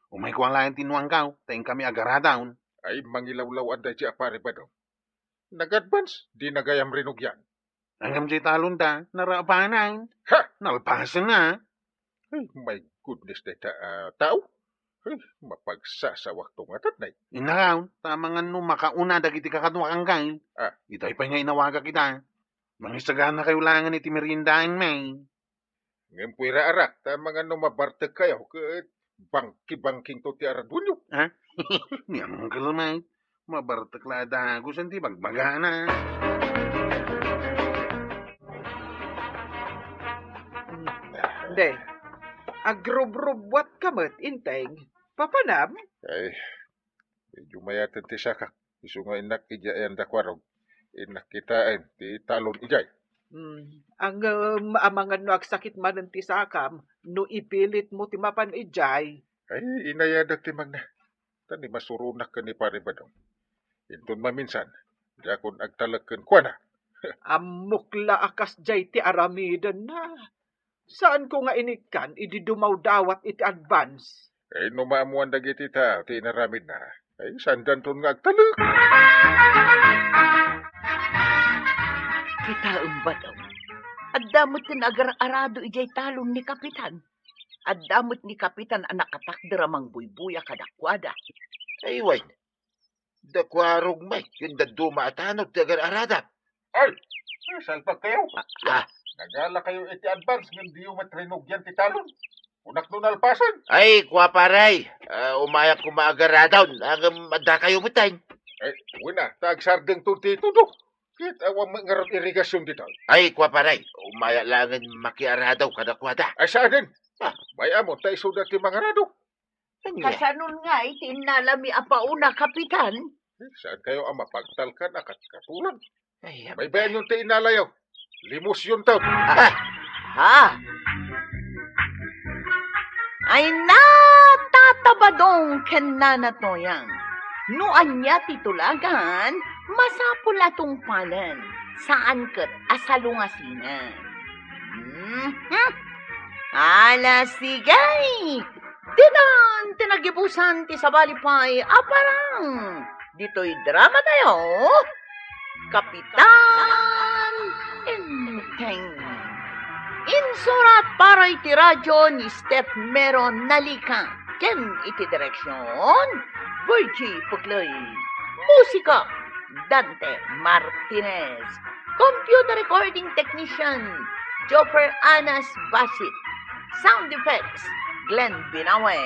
Umayko a laeng ti nuangkaw, ta inkami agaradaw. Ay, mangilawlaw-an daydi a pare Badong. Nag-advance, dina gayam rinugian. Ngem diay talonda, naraapanan. Ha! Nalpasenna. Ay, my goodness, dayta a tao. Ay, mapagsasawakto nga tatnay. Innak, ta amangan no makauna dagiti kakaduak, Angkel. Ah. Itay pay nga inawagak ita. Mangisaganakayo laengen iti meriendaenmi. Ngem puwera arak, ta amangan no mabartekkayo ket bangki-bangkingto ti araduenyo. Ha? Ni Angkel met, mabartek la a dagus ti bagbagana. De, agrubrubuatka met, Enteng. Papanam? Ay, medyo mayaten ti sakak. Isu nga innak idiay ayan da Kuarog. Innak kitaen ti talon idiay. Hmm. Ngem amangan no agsakit manen ti sakam, no ipilitmo ti mapan idiay. Ay, inayadak ti mangna. Ta ni masuronak ken ni Pare Badong. Inton maminsan, diakon agtalek kenkuana. Ammok la a kasdiay ti aramidenna. Saanko nga inikkan idi dumawdawat iti advance. Ay, no maammoan dagiti tao ti inaramidna, ay, saandanton nga agtalek. Kitaem, Badong. Adda met ti agar-arado idiay talon ni Kapitan. Adda met ni Kapitan a nakatakder a mangbuybuya kadakuada. Ay, wen. Da Kuarog met, ken dadduma a tanod ti agar-aradam. Ay, ay, salpagkayo. Ah, ah. Nagalakayo iti advance ngem diyo met rinugian ti talon. Kunak no nalpasen. Ay, kua, pare. Ah, umayak koma agaradaw. Ngem addakayo met, ay. Ay, wen a, ta agsardengto ti tudo. Ket awan met ngarud irigasion ditoy. Ay, kua, pare. Umayak laengen makiaradaw kadakuada. Ay, saanen? Ah. Bay-am ta isuda ti mangarado. Ania? Kasanon nga iti innalami a pauna, Kapitan? Eh, saankayo a mapagtalkan a katkatulan? Ay, am- Baybayanyon ti innalayo. Limusyonto. Ah, ha? Ay, na, Tata Badong ken Nana Toyang. No ania ti tulagan, masapul a tungpalen. Saan ket a salungasinen. Mhm. Ala, sige. Ditan ti nagibusan ti sabali pay a parang ditoy drama tayo, Kapitan Enteng. Insurat para iti radyo ni Steph Mero Nalica ken iti direksyon, Virgie Puglay. Musika, Dante Martinez. Computer recording technician, Joffer Anas Basit. Sound effects, Glenn Binawe.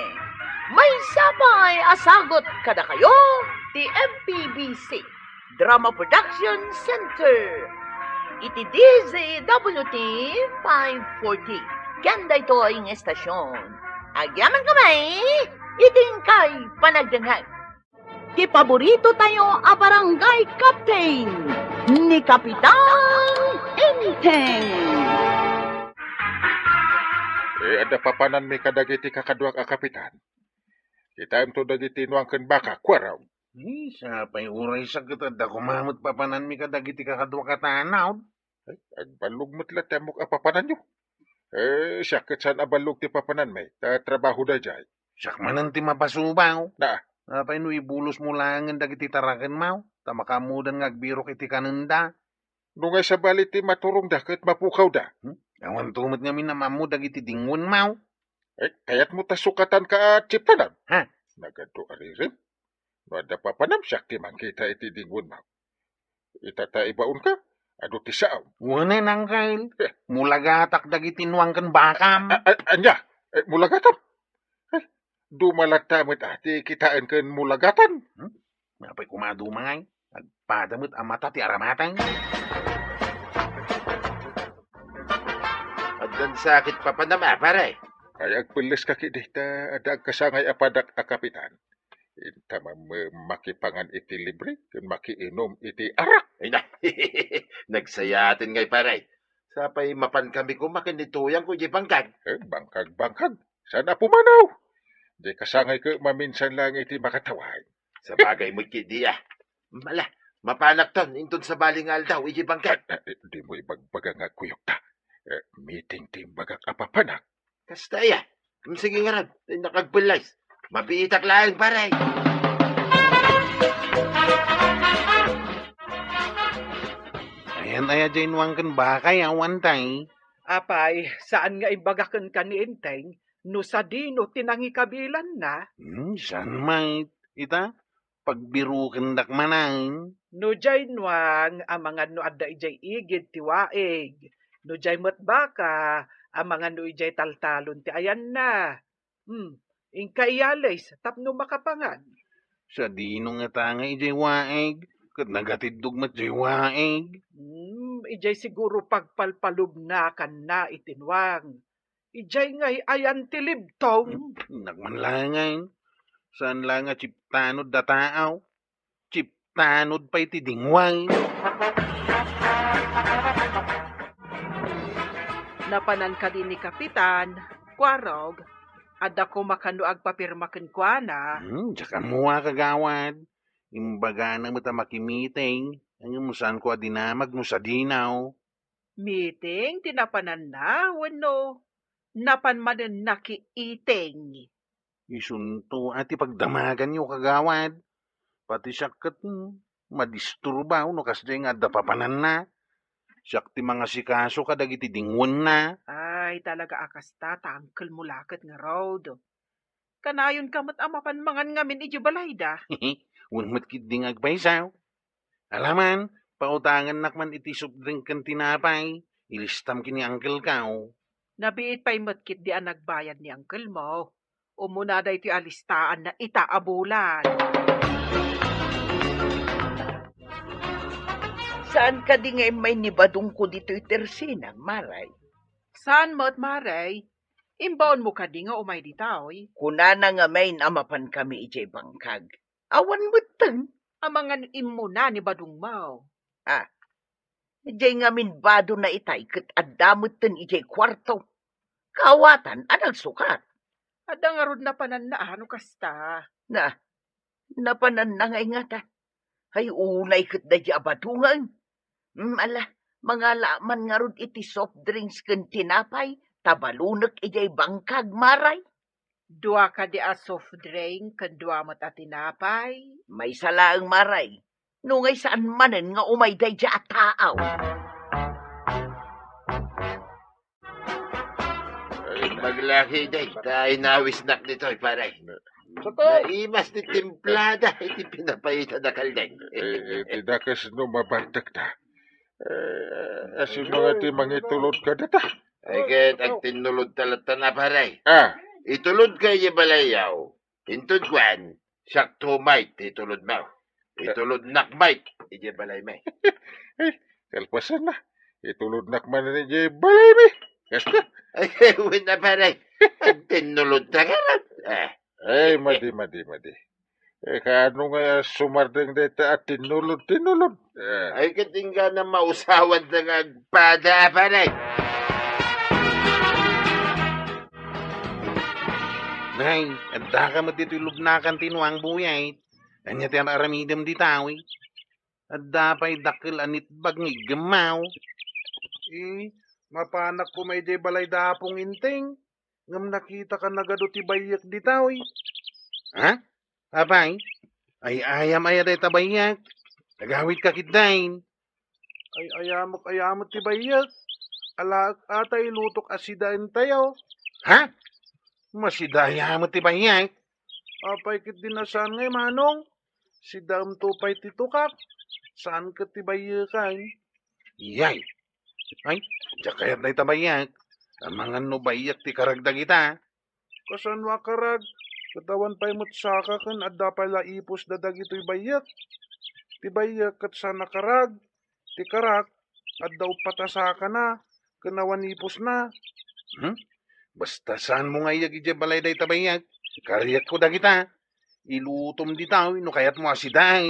Maysa pay a sagut kadakayo ti M P B C Drama Production Center iti D Z W T five forty. Ken daytoy nga estasyon, agyamankami iti inkay panagdengngeg. Ti paborito tayo a barangay captain, ni Kapitan Enteng. Eh, adda papananmi kadagiti kakaduak a kapitan. Kitaemto dagiti nuang ken baka, kuarog. Eh, sapay uray sa ket adda koma met papananmi kadagiti kakaduak a tanod. Ay, agballog met la ti ammok a papananyo. Eh, siak ket saan a ballog ti papananmi, ta trabaho daydiay. Siak manen ti mapasubaw. Na. Apay no ibulosmo laengen dagiti tarakenmo, ta makaammodan nga agbirok iti kanenda. No ngay sabali ti maturongda ket mapukawda. Hmm? Awanto met ngamin a maammo dagiti dinguenmo. Eh, kayatmo ta sukatanka a chieftanan? Ha? Nagadu a ririm. No adda papanam, siak ti mangkita iti dinguenmo. Ita ta ibaonka, adu ti saom. Wen, Angkel. Eh. Mulagatak dagiti nuang ken bakam. A-, a-, ania? Eh, mulagatam? Eh, duma latta met a ti kitaen ken mulagatan. Hmm? Apay koma duma ngay? Agpada met a mata ti aramatang. Addan sakit papanam a, pare? Ay, agpelleska ketdi ta adda agkasangay a padak a kapitan. Inta man met makipangan iti libre ken makiinum iti arak. Ay na, nagsayaten ngay, pare. Sapay mapankami koma ken ni Tuyang ko idiay bangkag. Eh, bangkag, bangkag. Saan a pumanaw? Di kasangay ko maminsan lang iti makatawa. Sabagay met ketdi a. Ala, mapanakton inton sabali nga aldaw idiay bangkag. Ah, ah, dimo ibagbaga nga agkuyogta. Eh, meeting ti imbagak a papanak. Kasta aya. Mm, sige ngarud, nakagpellis. Mabiitak laeng, pare. Ayan aya diay nuang ken bakay, awan tay. Apay, saan nga imbagak kenka ni Enteng no sadino ti nangikabilanna? Hmm, saan met? Ita, pagbirukendak manen. No diay nuang, amangan no adda idiay igid ti waig. No diay met baka, amangan no idiay taltalon ti ayanna. Hmm, inka iyalis tapno makapangan. Sadino ngata nga idiay waig? Ket nagatiddog met diay waig. Hmm, idiay siguro pagpalpalubnakanna iti nuang. Idiay ngay ayan ti libtong. Hmm, nakmanlangan. Saan la nga chiptanod da taaw? Chiptanod pay ti dingway. Napanan kadi ni Kapitan, Kuarog, adda koma kano agpapirma kenkuana? Hmm, diak ammo a, kagawad. Imbagana met a makimiting, ngem saanko a dinamag no sadino. Meeting ti napananna wenno napan manen nakiiting? Isunto a ti pagdamaganyo, kagawad. Pati siak ket, hmm, madisturba no kasdiay nga adda papananna. Siak ti mangasikaso kadagiti dingwenna. Ay, talaga a kasta, ta angkelmo la ket ngarud. Kanayonka met a mapan mangan ngamin idiay balayda. Wen met ketdi nga agpayso. Ala man, pautangannak man iti soft drink ken tinapay. Ilistam ken ni angkelko. Nabiit pay met ketdi a nagbayad ni angkelmo. Umuna daytoy a listaanna ita a bulan. Saan kadi nga immay ni Badongko ditoy Tersina, Maray? Saan met, Maray? Imbaonmo kadi nga umay ditoy? Kunana ngamin a mapan kami idiay bangkag. Awan metten. Amangan immuna ni Badongmo. Ah, idiay ngamin badona itay ket adda metten idiay kuarto. Kaawatan a nagsukat. Adda ngarud napananna a no kasta. Na, napananna ngay ngata. Ay, unay ket daydi a badongen. Mm, ala, mangala man ngarud iti soft drinks ken tinapay, ta balonek idiay bangkag, Maray. Dua kadi a soft drink ken dua met a tinapay? Maysa laeng, Maray. No ngay saan manen nga umay daydi a taaw. Ay, maglaki day, ta inawisnak ditoy, pare. Naimas ti timplada iti pinapaita da kaldeng. Eh, eh, ti dakes no mabartek ta. Eh, asino nga ti mangitulod kadata? Ay, ket agtinnulod ta latta na, pare. Ah. Itulod ka idiay balayyo. Inton kuan, siak to met ti itulodmo. Itulodnak met idiay balaymi. Eh, kalpasanna. Itulodnak man idiay balaymi. Kasta. Ay, wen a, pare. Agtinnulod ta ngarud. Eh. Ay, madi, madi, madi. Eh, kaano nga sumardeng dayta a tinnulod, tinnulod? Eh. Ay, ket inggana mausawan ta nga agpada, pare. Nay, adda ka met ditoy lubnakan ti nuang, buyay. Ania ti ar-aramidem dita, uy? Adda pay dakkel a nitbag nga iggemmaw. Eh, mapanak koma idiay balay da Apong Enteng. Ngem nakitaka nagadu ti bayyek dita, uy. Ha? Apay? Ay-ayam aya dayta bayyek? Agawitka ketdin. Ay-ayamek aya met ti bayyek. Alaek a ta ilutok a sidaentayo. Ha? Masida aya met ti bayyek? Apay ketdin a saan ngay, manong? Sidaemto pay ti tukak. Saan ket ti bayyekan? Iyay. Ay, diak kayat dayta bayyek. Amangan no bayyek ti karag dagita. Kasano a karag? Ket awan pay met saka ken adda pay la ipusda dagitoy bayyek. Ti bayyek ket saan a karag. Ti karak, adda uppat a sakana, ken awan ipusna. Hmm? Basta saanmo nga iyaw idiay balay dayta bayyek, karayekko dagita. Ilutom dita, no kayatmo a sidaen.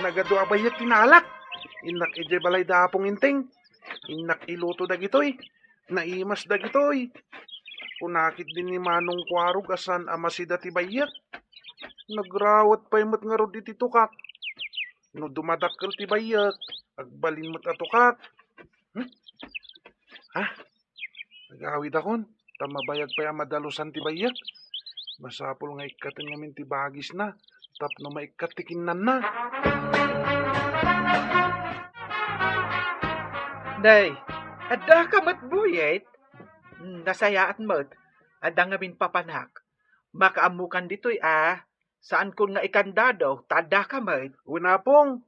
Nagadu a bayyek ti naalak. Innak idiay balay da Apong Enteng. Innak iluto dagitoy. Naimas dagitoy. Kuna ketdin ni Manong Kuarog a saan a masida ti bayyek. Nagrawet pay met ngarud iti tukak. No dumadakkel ti bayyek, agbalin met a tukak. Hmm? Ha? Agawidakon, ta mabayag pay a madalusan ti bayyek. Masapul nga ikkaten ngamin ti bagisna tapno maikkat ti kinnanna. Nay, addaka met buyet? Hmm, nasayaat met. Adda ngamin papanak. Makaammokan ditoy a. Saankon nga ikandado, ta addaka met. Wen, Apong.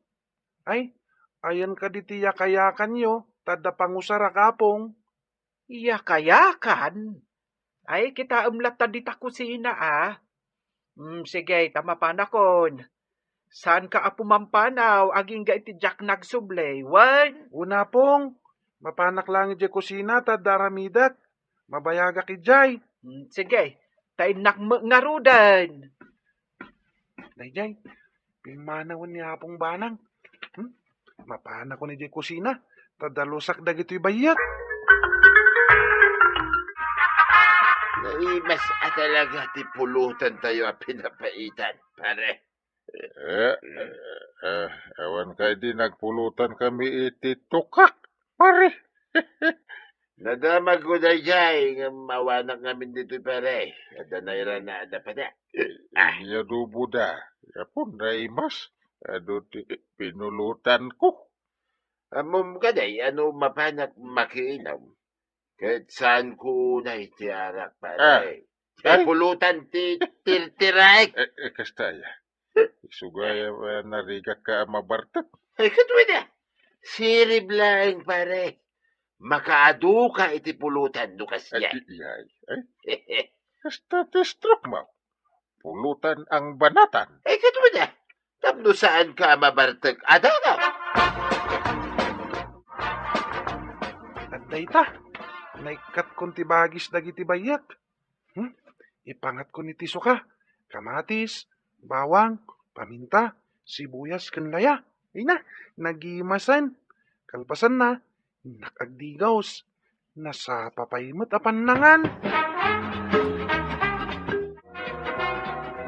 Ay, ayan kadi ti yakayakanyo, ta adda pangusarak, Apong. Yakayakan? Ay, kitaem latta dita kusina, a. Hmm, sige, ta mapanakon. Saanka a pumampanaw agingga iti diak nagsubli, wen? Wen, Apong. Mapanak laeng idiay kusina ta adda aramidek. Mabayagak idiay. Hmm, sige, ta innak met ngaruden. Daydiay, pimmanawen ni Apong Banang. Hmm? Mapanakon idiay kusina, ta dalusak dagitoy bayyek. Naimas a talaga ti pulutantayo a pinapaitan, pare. Eh, eh, eh, awan kadi nagpulutan kami iti tukak, pare. Nadamagko daydiay, ngem awanak ngamin ditoy, pare. Adda nairana a dapada. Ah. Iyadubo da. Apon naimas. Adu ti pinulutanko. Ammom kadi, ano mapanak makiinom? Ket saanko na iti arak, pare. Ah. Ay, ay, pulutan ti tirtiraek. Eh, eh, kasta aya. Isu gayam a narigakka a mabartek. Ay, ket wen a. Sirib laeng, pare. Makaaduka iti pulutan no kasdiay. Ay, ay, ay. Kasta ti stroke mo. Pulutan ang banatan. Ay, ket wen a. Tapno saanka a mabartek a danaw. Adda ita, naikkatkon ti bagis dagiti bayyek. Hmm? Ipangatkon iti suka, kamatis, bawang, paminta, sibuyas, ken laya. Ay na, nagimasen. Kalpasanna, innak agdigaws. Nasapa pay met a pannangan.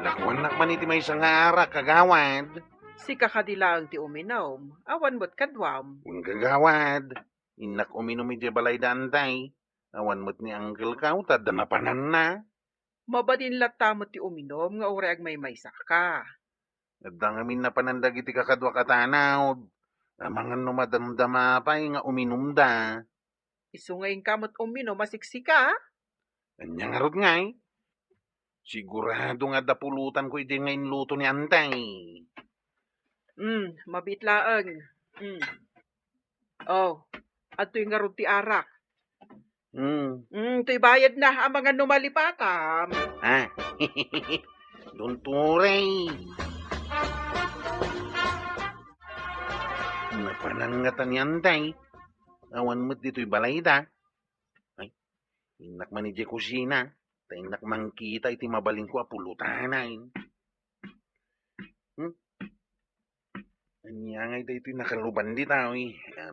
Lakuannak man iti maysa nga arak, kagawad. Sika kadi laeng ti uminom, awan met kaduam. Wen, kagawad, innak uminom idiay balay da Antay. Awan met ni Uncle Kao, ta adda napananna. Mabalin latta met ti uminom nga uray agmaymaysaka. Adda ngamin napanan dagiti kakaduak a tanaw. Amangan no madamdama pay nga uminumda. Isu nga inka met uminom a siksika? Ania ngarud ngay? Sigurado nga adda pulutanko idi nga inluto ni Antay. Mm, mabiit laeng. Mm. Oh, adtoy ngarud ti arak. Mm. Mm, toy bayadna, amangan no malipatam. Ah, dunturay. Napanan ngata ni Antay. Awan met ditoy balayda. Ay, innak man idiay kusina, ta innak mangkita iti mabalinko a pulutanay. Hmm? Ania ngay daytoy nakaluban dita, oy? Ah,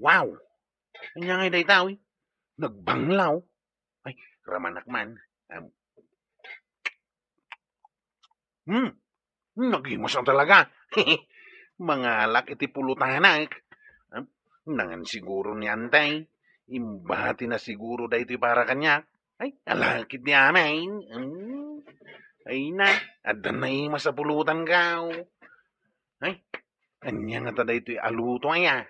wow! Ania ngay dayta, oy? Nagbanglaw. Ay, ramanak man. Am. Hmm. Nagimas talaga. Mangalak iti pulutanak. Am, nangan siguro ni Antay. Imbati na siguro daytoy para kaniak. Ay, alakid ni Amay. Hmm. Ay na, adda naimas a pulutan kao. Ay, ania ngata daytoy a luto aya?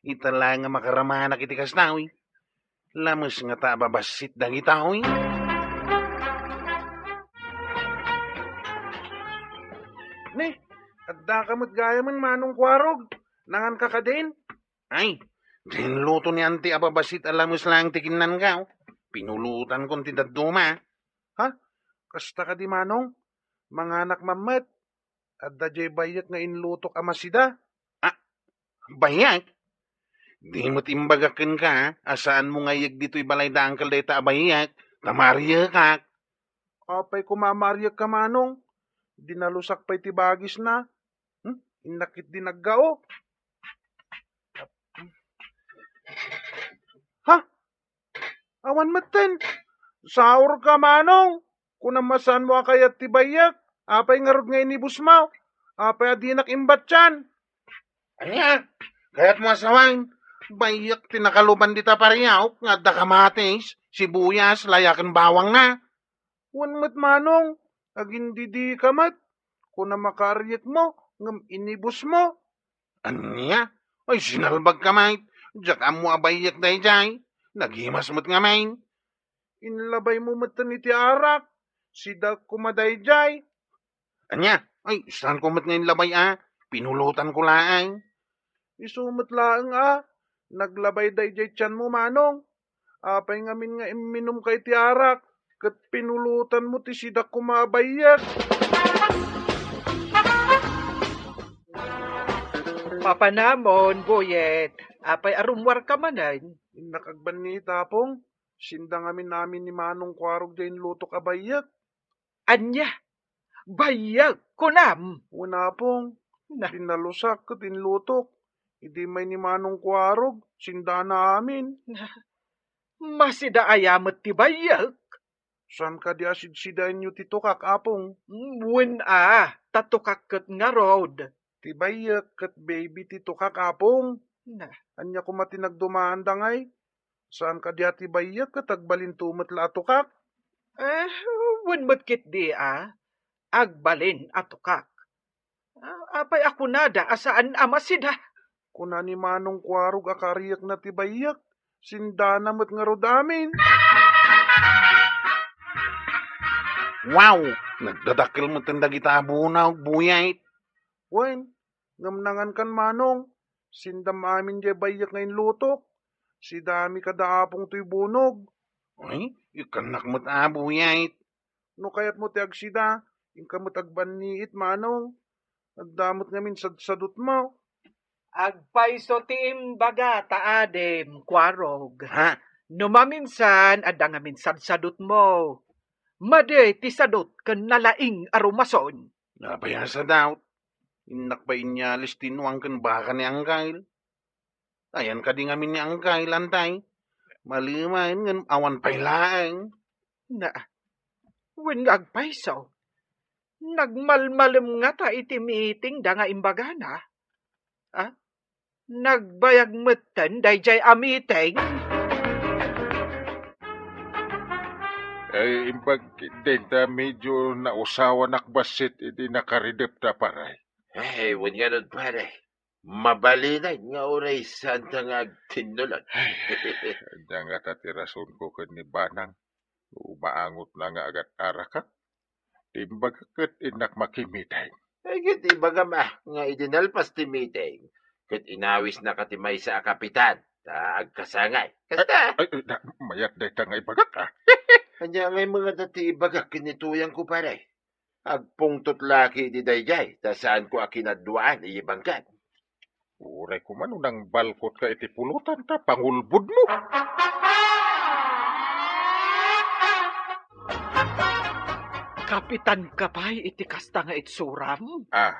Ita laeng nga makaramanak iti kasta, oy. Lames ngata a babassit dagita, oy. Ne, addaka met gayamen, Manong Kuarog. Nanganka kadin? Ay, dinluto ni Anti a babassit a lames laeng ti kinnanka, oh. Pinulutanko ti dadduma. Ha? Kasta kadi, Manong? Manganak man met. Adda diay bayyek nga inlutok a masida. Ah, bayyek? Di met imbagak kenka a saanmo nga ayyeg ditoy balay da Uncle dayta a bayyek, ta maariyekak. Apay koma a maariyekka, Manong? Dinalusak pay ti bagisna. Hmm? Innak ket di naggao. Ha? Awan metten. Saurka, Manong. Kunam a saanmo a kayat ti bayyek. Apay ngarud nga inibusmo? Apay a dinak imbatian? Ania? Kayatmo a sawen? Bayyek ti nakaluban dita pariawk nga adda kamatis, sibuyas, laya ken bawangna. Wen met, Manong, agindidika met. Kunam a kaaryekmo, ngem inibusmo. Ania? Ay, sinalbagka met. Diak ammo a bayyek daydiay. Nagimas met ngamin. Inlabaymo metten iti arak. Sida koma daydiay. Ania? Ay, saanko met nga inlabay a. Pinulotanko laeng. Isu met laeng a. Naglabay daydiay tianmo, Manong. Apay ngamin nga imminumka iti arak, ket pinulotanmo ti sida koma a bayyek? Papanamon, Boyet. Apay a rummuarka manen? Innak agbanniit, Apong. Sinda ngamin amin ni Manong Kuarog diay inlutok a bayyek. Ania? Bayyek, kunam? Wen, Apong. Na. Dinalusak ket inlutok. Idi may ni Manong Kuarog, sindana amin. Na. Masida aya met ti bayyek? Saan kadi a sidsidaenyo ti tukak, Apong? Wen a, ta tukak ket ngarud. Ti bayyek ket baby ti tukak, Apong. Na. Ania koma ti nagdumaanda ngay? Saan kadi a ti bayyek ket agbalinto met la a tukak? Eh, wen met ketdi a, agbalin a tukak. Ah, apay a kunada a saan a masida? Kuna ni Manong Kuarog a kaaryekna ti bayyek, sindana met ngarud amin. Wow! Nagdadakkel metten dagita a bunog, Boyet. Wen, ngem nangankan, Manong, sindam amin diay bayyek nga inlutok. Sidami kada Apong toy bunog. Ay, ikkannak met a, Boyet. No kayatmo ti agsida, inka met agbanniit, Manong. Adda met ngamin sadsadutmo. Agpayso ti imbaga ta adim, Kuarog. Ha? No maminsan, adda ngamin sadsadutmo. Madi ti sadut ken nalaing a rumason. Apay a sadaut? Innak pay inyalis ti nuang ken baka ni Angkel. Ayan kadi ngamin ni Angkel, Antay? Malimaen ngem awan pay laeng. Na, wen nga agpayso, nagmalmalem ngata iti meeting da nga imbagana? Ah? Nagbayag metten daydiay a meeting? Ay, imbag, denta medyo nausawanak bassit iti nakaridep ta, pare. Ay, wen ngarud, pare. Mabalinen nga uray saanta nga agtinnulon. Ay, adda ngata ti rasonko ken ni Banang. Umaangotna nga agat-arakak. Imbagak ket innak makimeeting. Ay, ket ibagam a, nga idi nalpas ti meeting, ket inawisnaka ti maysa a kapitan, ta agkasangay. Kasta. Ay, ay, na, mayat dayta nga ibagak, a. Ania ngay met ngata ti ibagak ken ni tuyangko, pare? Agpungtot la ketdi daydiay, ta saanko a kinadduaan iti bangkad. Uray koma no nangbalkotka iti pulotan ta pangulbodmo. Kapitanka pay iti kasta nga itsuram? Ah.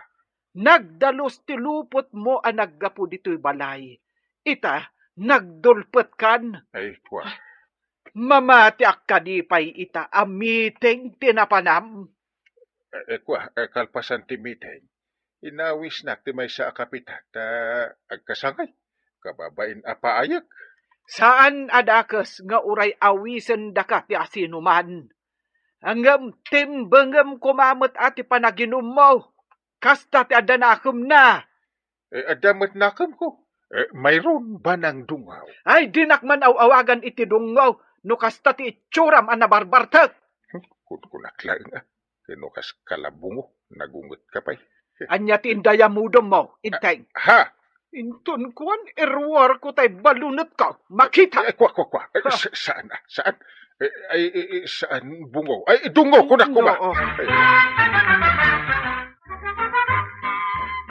Nagdalus ti lupotmo a naggapu ditoy balay. Ita, nagdulpetkan. Ay, kua. Mamatiak kadi pay ita a meeting ti napanam? Eh, eh, kua, eh, kalpasan ti meeting, inawisnak ti maysa a kapitan ta agkasangay, kababain a paayek. Saan a dakes nga uray awisendaka ti asinoman. Ngem timbengem koma met a ti panaginummo. Kasta ti adda nakemna. Eh, adda met nakemko. Eh, mayroon banang dungaw. Ay, dinak man aw-awagan iti dungaw no kasta ti itsuram a nabarbartek. Hmm, kunkunak laeng, a. Ken no kas kalabungo, nagungetka pay. Ania ti indayamudemmo, Inteng? Ha? Inton kuan, iruarko tay balunetko. Makita. Eh, kua, kua, kua. Eh, sa-, saan, a? Saan? Eh, ay, eh, eh, saan, bungaw? Ay, dungaw, kunak, kuma. Oo. Ay.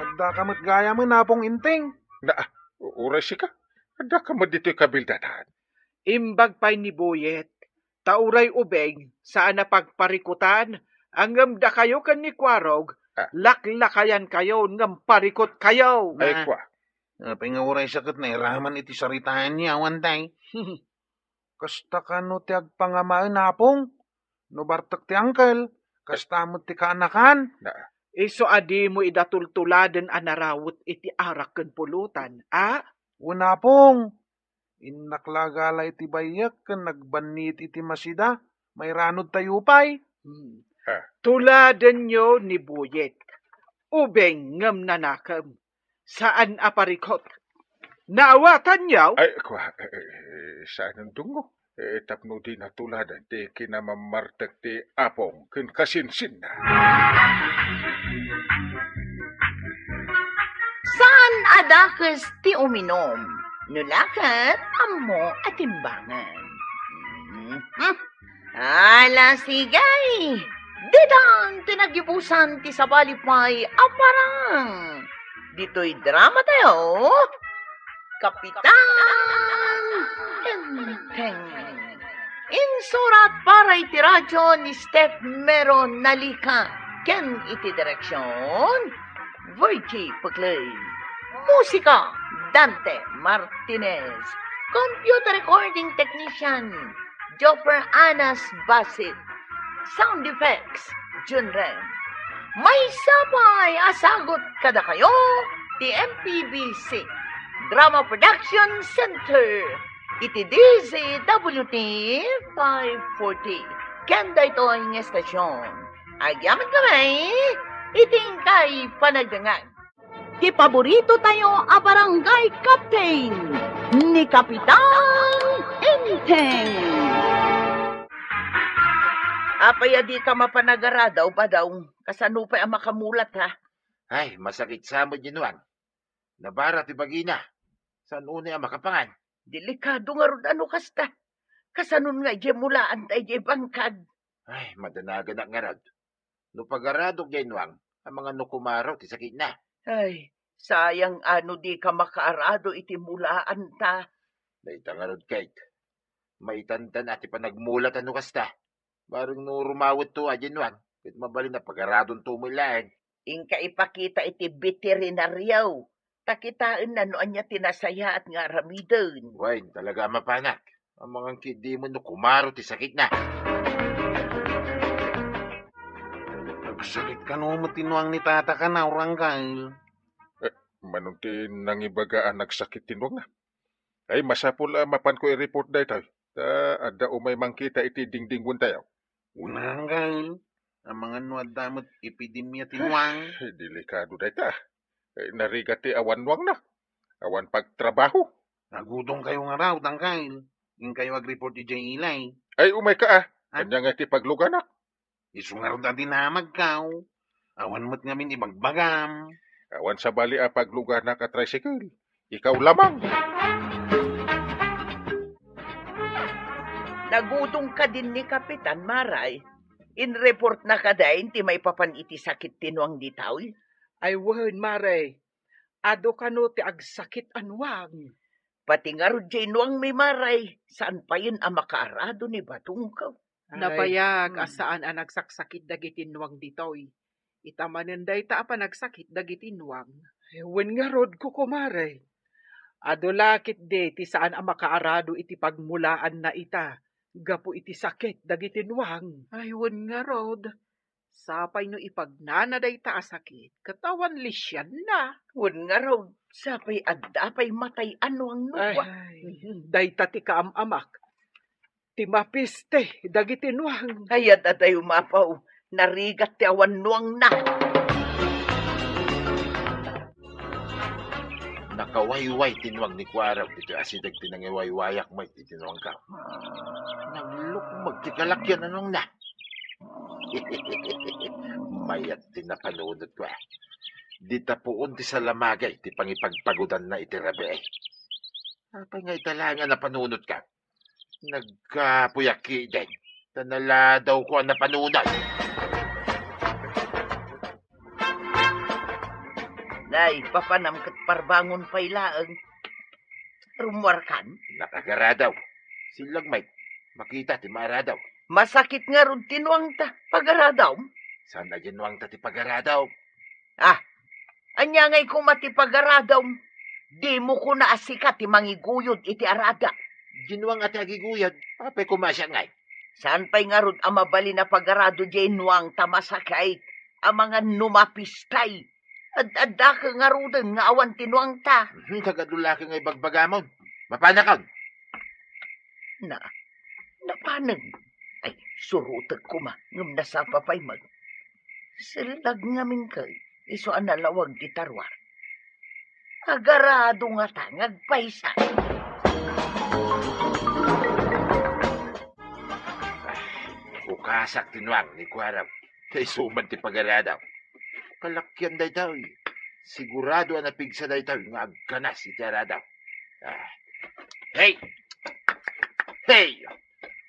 Addaka met gayamen, Apong Inteng. Na, uray sika? Addaka met ditoy kabildatan. Imbag pay ni Boyet, ta uray ubing, saan a pagparikutan, Ngem dakayo ken ni Kuarog, Ah. laklakayankayo ngem parikutkayo. Ay, Ah. kwa. Apay nga uray sa ket nairaman iti saritaenyo, awan tay? Kasta kano ti agpangamaen, Apong? No bartek ti angkel, kasta met ti kaanakan? Na. Isu a dimo ida tultuladen a narawet iti arak ken pulutan, a? Wen, Apong. Innak la agala iti bayyek ken nagbanniit iti masida. Mairanod tayo pay. Hmm. Ah. Tuladenyo ni Buyet. Ubing ngem nanakem. Saan a parikut. Naawatanyo? Ay, kwa, eh, eh, saan a dungo? Eh, tapno di natuladan ti kinamammartek ti Apong ken kasinsinna. Saan a dakes ti uminom, no la ket ammo a timbangen. Mhm. Ala, sige. Ditan ti naggibusan ti sabali pay a parang. Ditoy drama tayo, Kapitan Enteng. Insurat para iti radyo ni Steph Mero Nalica ken iti direksyon, Virgie Peclay. Musika, Dante Martinez. Computer recording technician, Jopper Anas Basit. Sound effects, Jun Ren. Maysa pay a sagut kadakayo ti M P B C Drama Production Center iti D Z W T five forty. Ken daytoy nga estasyon, agyamankami iti inkay panagdengngeg. Ti paborito tayo a barangay captain, ni Kapitan Enteng. Apay a dika mapan agaradaw, Badaw? Kasano pay a makamulat, ha? Ay, masakit sa met, Nuang. Nabara ti bagina. Saan unay a makapangan? Delikado ngarud a no kasta. Kasanon nga idiay mulaan ta idiay bangkag? Ay, madanaganak ngarud. No pagaradok diay Nuang, amangan no kumaro ti sakitna. Ay, sayang a no dika makaarado iti mulaan ta. Dayta ngarud, Kate. Maitantan a ti panagmulat a no kasta. Bareng no rumawetto a diay Nuang, ket mabalin a pagaradonto met laeng. Inka ipakita iti veterinaryo. Ta kitaenna no ania ti nasayaat nga aramiden. Wen, talaga a mapanak. Amangan ketdin no kumaro ti sakitna. Agsakit kano met ti Nuang ni Tata, kanaw, Rangkal? Eh, mano ti nangibaga a nagsakit ti Nuangna? Ay, masapul a mapanko i-report daytoy. Ta adda umay mangkita iti dingdingwentayo. Unangan, amangan no adda met epidemia ti Nuang. Delikado dayta. Eh, narigat ti awan Nuangna. Awan pagtrabaho. Nagudongkayo ngarud, Angkel. Inkayo ag-report idiay ilay. Ay, umayka, ah. Ah? Ania ngay ti pagluganak? Isu ngarud a dinamagkaw. Awan met ngamin ibagbagam. Awan sabali a pagluganak a tricycle. Ikaw lamang. Nagudong kadin ni Kapitan, Maray. In-report na kadi ti maipapan iti sakit ti Nuang ditoy? Ay wen, Maray. Adu kano ti agsakit a Nuang. Pati ngarud diay Nuang mi, Maray, saan payen a makaarado ni Batungko. Ay. Nabayag a saan a nagsaksakit dagiti Nuang ditoy. Ita manen dayta a panagsakit dagiti Nuang. Ay, wen ngarud, kukumare. Adu la ketdi ti saan a makaarado iti pagmulaanna ita gapu iti sakit dagiti Nuang. Ay, wen ngarud. Sapay no ipagnana dayta a sakit, ket awan lisianna. Wen ngarud, sapay adda pay matay a Nuang no. Ay, dayta ti kaam-amak. Ti mapiste dagiti Nuang. Ay, adda dayo mapaw, narigat ti awan Nuangna. Nakawayway ti Nuang ni Kuarog ditoy asideg ti nangiwaywayak met iti Nuangko. Naglukmeg ti kalakian a Nuangna. Mayat ti napanunotko, ah. Dita puon ti salamagay ti pangipagpagudanna iti rabii. Apay nga ita laeng a napanunotka? Nagkapuyak ketdin, ta naladawko a napanunot. Nay, papanam ket parbangon pay laeng. Rummuarkan? Nakagaradaw. Sillag met, makita ti maaradaw. Masakit ngarud ti Nuangta. Pagaradawm? Saan a diay nuangta ti pagaradom? Ah, ania ngay koma ti pagaradom? Dimo kuna a sika ti mangiguyod iti arada. Diay nuang a ti agiguyod. Apay koma siak ngay? Saan pay ngarud a mabalin a pagarado diay nuangta masakit? Amangan no mapistay. Ad-adda ka ngaruden nga awan ti nuangta. Mhm, kagadulaki nga ibagbagamon. Mapanakon. Na, napanen. Ay, surutek koma, ngem nasapa pay met. Sellag ngamin ket, isu a nalawag ti taruar. Agarado ngata nga agpaysa. Ukasak ti nuang ni Kuarog. Ta isu man ti pagaradaw. Kalakian daytoy. Sigurado a napigsa daytoy nga agganas iti aradaw. Ah. Hey! Hey!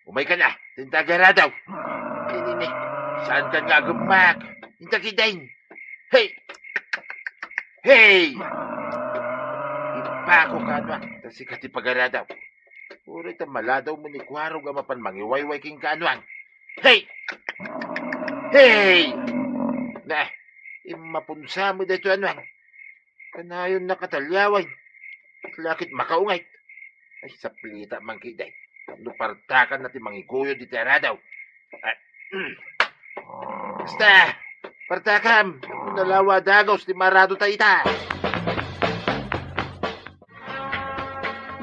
Umayka na, ta inta agaradaw. Nini, saan kan nga agemmak? Inta kitaen. Hey! Hey! Ipako ka, nuang, ta sika ti pagaradaw. Uray ta maladaw met ni Kuarog a mapan mangiwayway kenka, nuang. Hey! Hey! Na, immapunsa met daytoy, nuang. Kanayon na kataliawen. Lakit makaungayt. Ay, saplita man kitaen. No partakan na ti mangiguyod iti aradaw. Ah, basta, partakam. Nalawa dagos ti marado ta ita.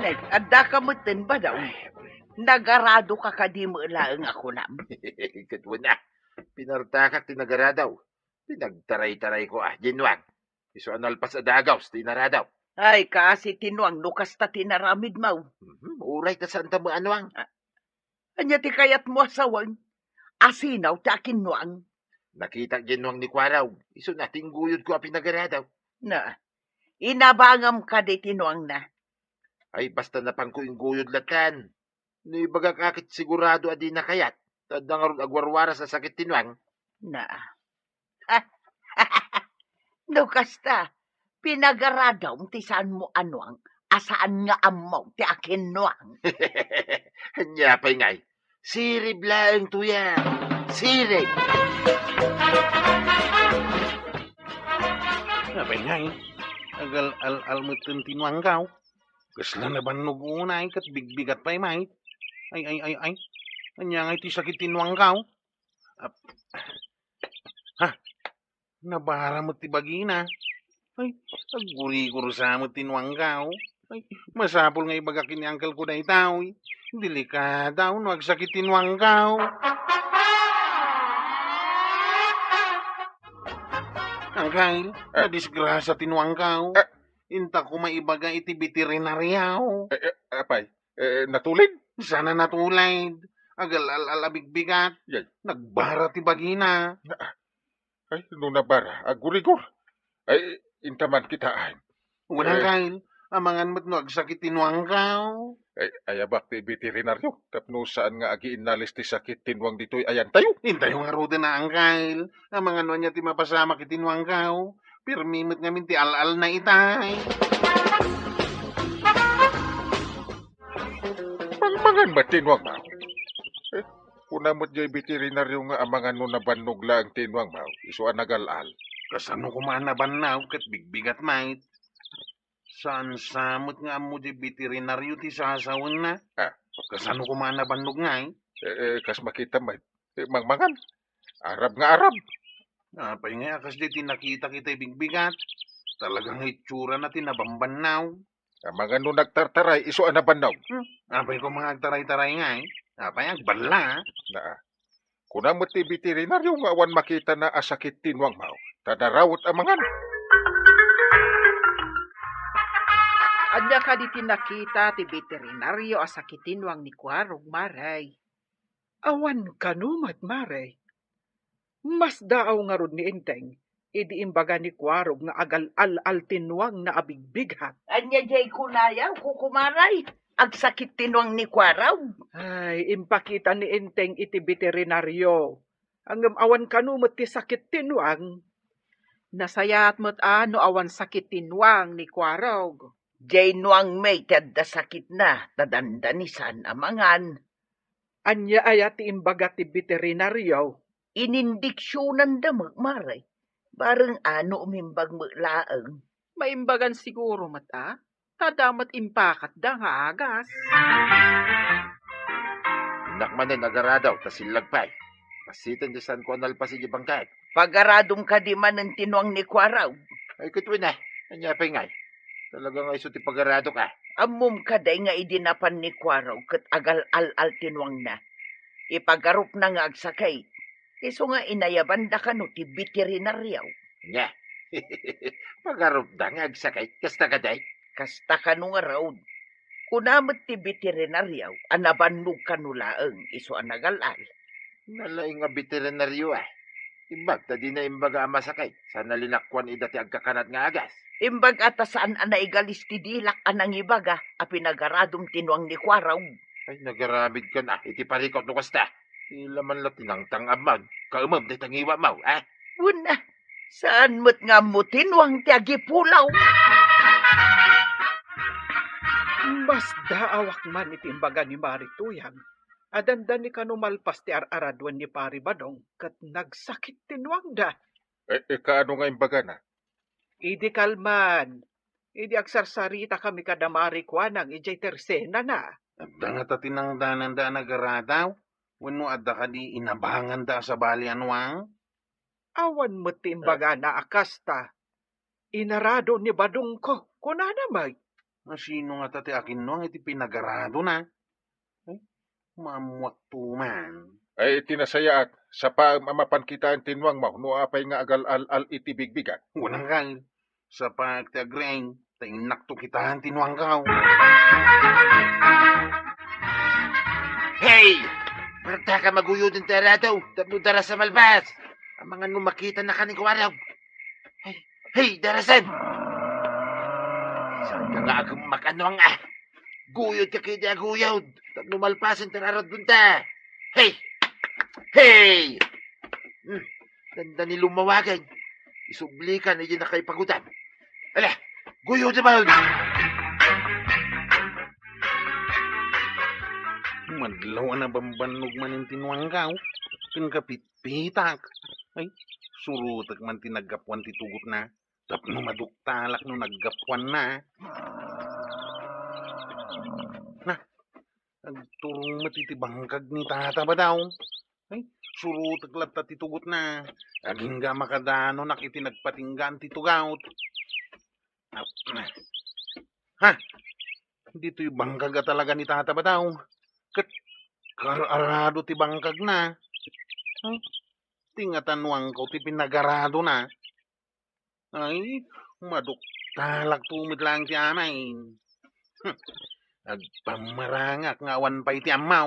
Nag-adda ka metten, badaw. Nagarado ka kadi met laeng a kunam? Ket wen a, pinartakak ti nagaradaw. Pinagtaray-tarayko a, diay nuang. Isu a nalpas a dagos ti inaradaw. Ay, kaasi ti nuang no kasta ti inaramidmo. Mhm, uray ta saanta met a nuang. Ah, ania ti kayatmo a sawen? Asinaw ti akinnuang. Nakitak diay nuang ni Kuarog. Isu na ti ingguyodko a pinagaradaw. Na, inabangam kadi ti nuangna? Ay, basta napanko ingguyod latan. No ibagak a ket sigurado a dina kayat, ta adda ngarud agwarwaras a sakit ti nuang. Na. No kasta, pinagaradom ti saanmo a nuang a saan nga ammo ti akinnuang. Ania pay ngay? Sirib laeng tuya. Sirib. Apay ngay? Agal-al-al metten ti nuangko. Kasla nabannog unay ket bigbigat pay met. Ay, ay, ay, ay. Ania ngay ti sakit ti nuangko? Ap-, ha? Nabara met ti bagina. Ay, aggurigursa met ti nuangko. Ay, masapul nga ibagak ken ni angkelko daytoy. Delikado no agsakit ti nuangko. Angkel, ah, nadisgrasya ti nuangko. Ah. Inta koma ibaga iti beterinario. Eh, eh, apay, eh, natulid? Saan a natulid. Agal-al-al a bigbigat. Yay. Nagbara ti bagina. Na-, ay, no nabara, aggurigor. Ay, inta man kitaen. Wen, eh, angkel, amangan met no agsakit ti nuangko. Ay, ayabak ti beterinario, tapno saan nga agiinnalis ti sakit ti nuang ditoy ayantayo. Intayo ngaruden a, angkel. Amangan no ania ti mapasamak iti nuangko. Pirmi met ngamin ti al-alna itay. Mangmangan met ti nuangmo. Eh, kuna met diay beterinario nga amangan no nabannog laeng ti nuangmo, isu a nagal-al. Kasano koma a nabannog ket bigbigat met? Saan sa met nga ammo diay beterinario ti sasawenna? Ah. Kasano koma a nabannog ngay? Eh, eh, kas makita met, eh, mangmangan. Arab nga arab. Apay ngay a kasdiay ti nakitak itay bigbigat? Talaga nga itsurana ti nabambannog. Amangan no nagtartaray, isu a nabannog. Hmm? Apay koma nga agtaray-taray ngay? Apay agballa? Naa. Kuna met ti beterinario nga awan makitana a sakit ti nuangmo, ta narawet amangan. Ania kadi ti nakita ti beterinario a sakit ti nuang ni Kuarog, Mare? Awan kano met, Mare. Masdaaw ngarud ni Enteng idi imbaga ni Kuarog nga agal-al-al ti nuangna a bigbighat. Ania diay kunayo, kukumaray? Agsakit ti nuang ni Kuarog? Ay, impakita ni Enteng iti beterinario. Ngem awan kano met ti sakit ti nuang. Nasayaat met a no awan sakit ti nuang ni Kuarog. Diay nuang met ti adda sakitna, ta dandani saan a mangan. Ania aya ti imbaga ti beterinario? Inindiksionanda met, mare. Bareng ano umimbag met laeng. Maimbagan siguro met, a? Ta adda met impakatda nga agas. Innak manen agarado, ta sillag pay. Pasiten ti saanko a nalpas iti bangkag. Pagaradom kadi manen ti nuang ni Kuaraw? Ay, ket wen a. Ania pay ngay? Talaga nga isu ti pagaradok a. Ammom kadi nga idi napan ni Kuaraw ket agal-al-al ti nuangna. Ipagarupna nga agsakit. Isu nga inayabanda kano ti veterinaryo. Nia? Pagarupda nga agsakit? Kasta kadi? Kasta kano ngarud. Kuna met ti veterinaryo a nabannog kano laeng isu a nagal-al. Nalaing a veterinaryo a. Imbag ta dina imbaga a masakit, saan a linakkuan ida ti agkakanat nga agas. Imbag a ta saan a naigalis ti dilak a nangibaga a pinagaradom ti nuang ni Kuaraw. Ay, nagaramidkan a iti parikut no kasta. Ila man la tinangtang amman, kaemem dayta ngiwatmo, a? Wen a, saan met nga ammo ti nuang ti agipulaw. Masdaawak man iti imbaga ni Mari Tuyang a dandani kano malpas ti ar-araduen ni Pari Badong ket nagsakit ti nuangda. E, e, kaano nga imbagana? Idi kalman, idi agsarsaritakami kada Mari Kuanang idiay tersenana. Adda ngata tinangdananda a nagaradaw? Wenno adda kadi inabanganda a sabali a nuang? Awan met ti imbagana a kasta. Inarado ni Badongko, kunana met. Asino ngata ti akinnuang iti pinagaradona? Ay, maammuakto man. Ay, iti nasayaat, sapaem a mapan kitaen ti nuangmo no apay nga agal-al-al iti bigbigak. Wen a, Angkel. Sapaek ti agriing, ta innakto kitaen ti nuangko. Hey! Partakan a maguyoden ti arado, tapno daras a malpas. Amangan no makitana kano ni Kuaraw. Hey, hey, darasen! Saanka nga agummak a nuang a? Guyodka ketdi a guyod, tapno malpasen ti ar-aradonta. Hey! Hey! Hmm, dandani lumawagen. Isublikan idiay nakaipagudam. Ala, guyodem man! Madlaw a nabambannog manen ti nuangko, ken kapitpitak. Ay, surotek man ti naggapuan ti tugotna. Tapno maduktalak no naggapuanna. Na, agturong met iti bangkag ni Tata Badaw. Ay, surotek latta ti tugotna. Agingga makadanonak iti nagpatinggaan ti tugot. Ha? Ditoy bangkag a talaga ni Tata Badaw. Ket kar-arado ti bangkagna. Ay, ti ngatanuangko ti pinagaradona. Ay, maduktalakto met laeng ti amin. Hmm, agpammarangak nga awan pay ti ammo.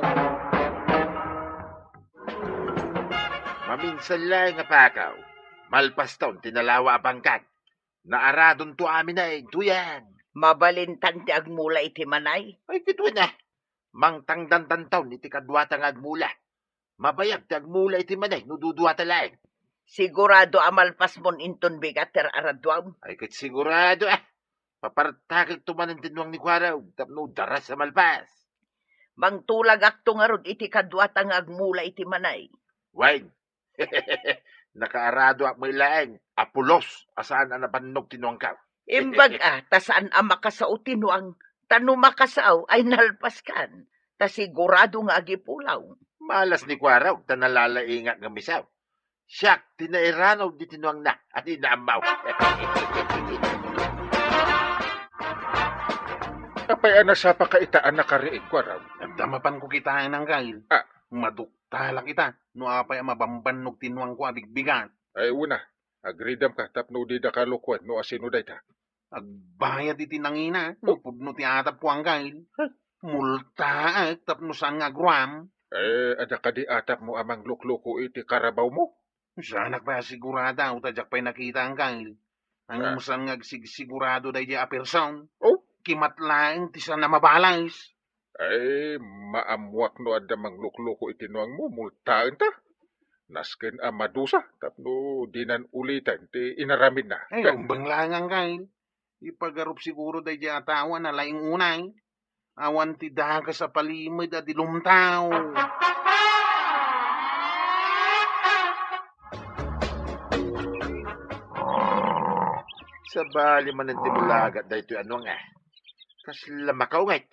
Maminsan laeng a pakaw, malpaston ti nalawa a bangkag. Naaradonto amin a intoyan. Mabalintan ti agmula iti manay? Ay, ket wen a. Mangtangdantanton iti kaduata nga agmula. Mabayag ti agmula iti manay no duduata laeng. Sigurado a malpasmon inton bigat ti ar-araduam? Ay, ket sigurado a. Papartakekto manen ti nuang ni Kuaraw tapno daras a malpas. Mangtulagakto ngarud iti kaduata nga agmula iti manay. Wen, nakaaradoak met laeng a pulos a saan a nabannog ti nuangko. Imbag a, ta saan a makasao ti nuang, ta no makasao ay nalpaskan, ta sigurado nga agipulaw. Malas ni Kuaraw, ta nalalaingak ngem isu. Siak ti nairanaw diti nuangna, a di naammo. Apay a nasapaka ita a nakariing, Kuaraw? Adda mapanko kitaen, Angkel. Ah. Maduktalak ita, no apay a mabambannog ti nuangko a bigbigat. Ay, una, agridamka tapno didaka lukuen no asino dayta. Agbayad iti nangina, no pudno ti atapko, Angkel. Multaek tapno saan nga agruam. Eh, adda kadi atapmo a manglukluko iti karabawmo? Saanak pay a sigurado, ta diak pay nakita, Angkel. Ngem saan nga agsigsigurado daydiay a person? Oh? Kimat laeng ti saan a mabalas. Ay, maammuak no adda manglukluko iti nuangmo, multaenta. Nasken a madusa tapno dinan uliten ti inaramidna. Ay, umbeng laeng, Angkel. Ipagarup siguro daydiay a tao a nalaing unay. Awan ti dakes a palimed a di lumtaw. Sabali manen ti bulagat daytoy a nuang, a. Kasla makaunget.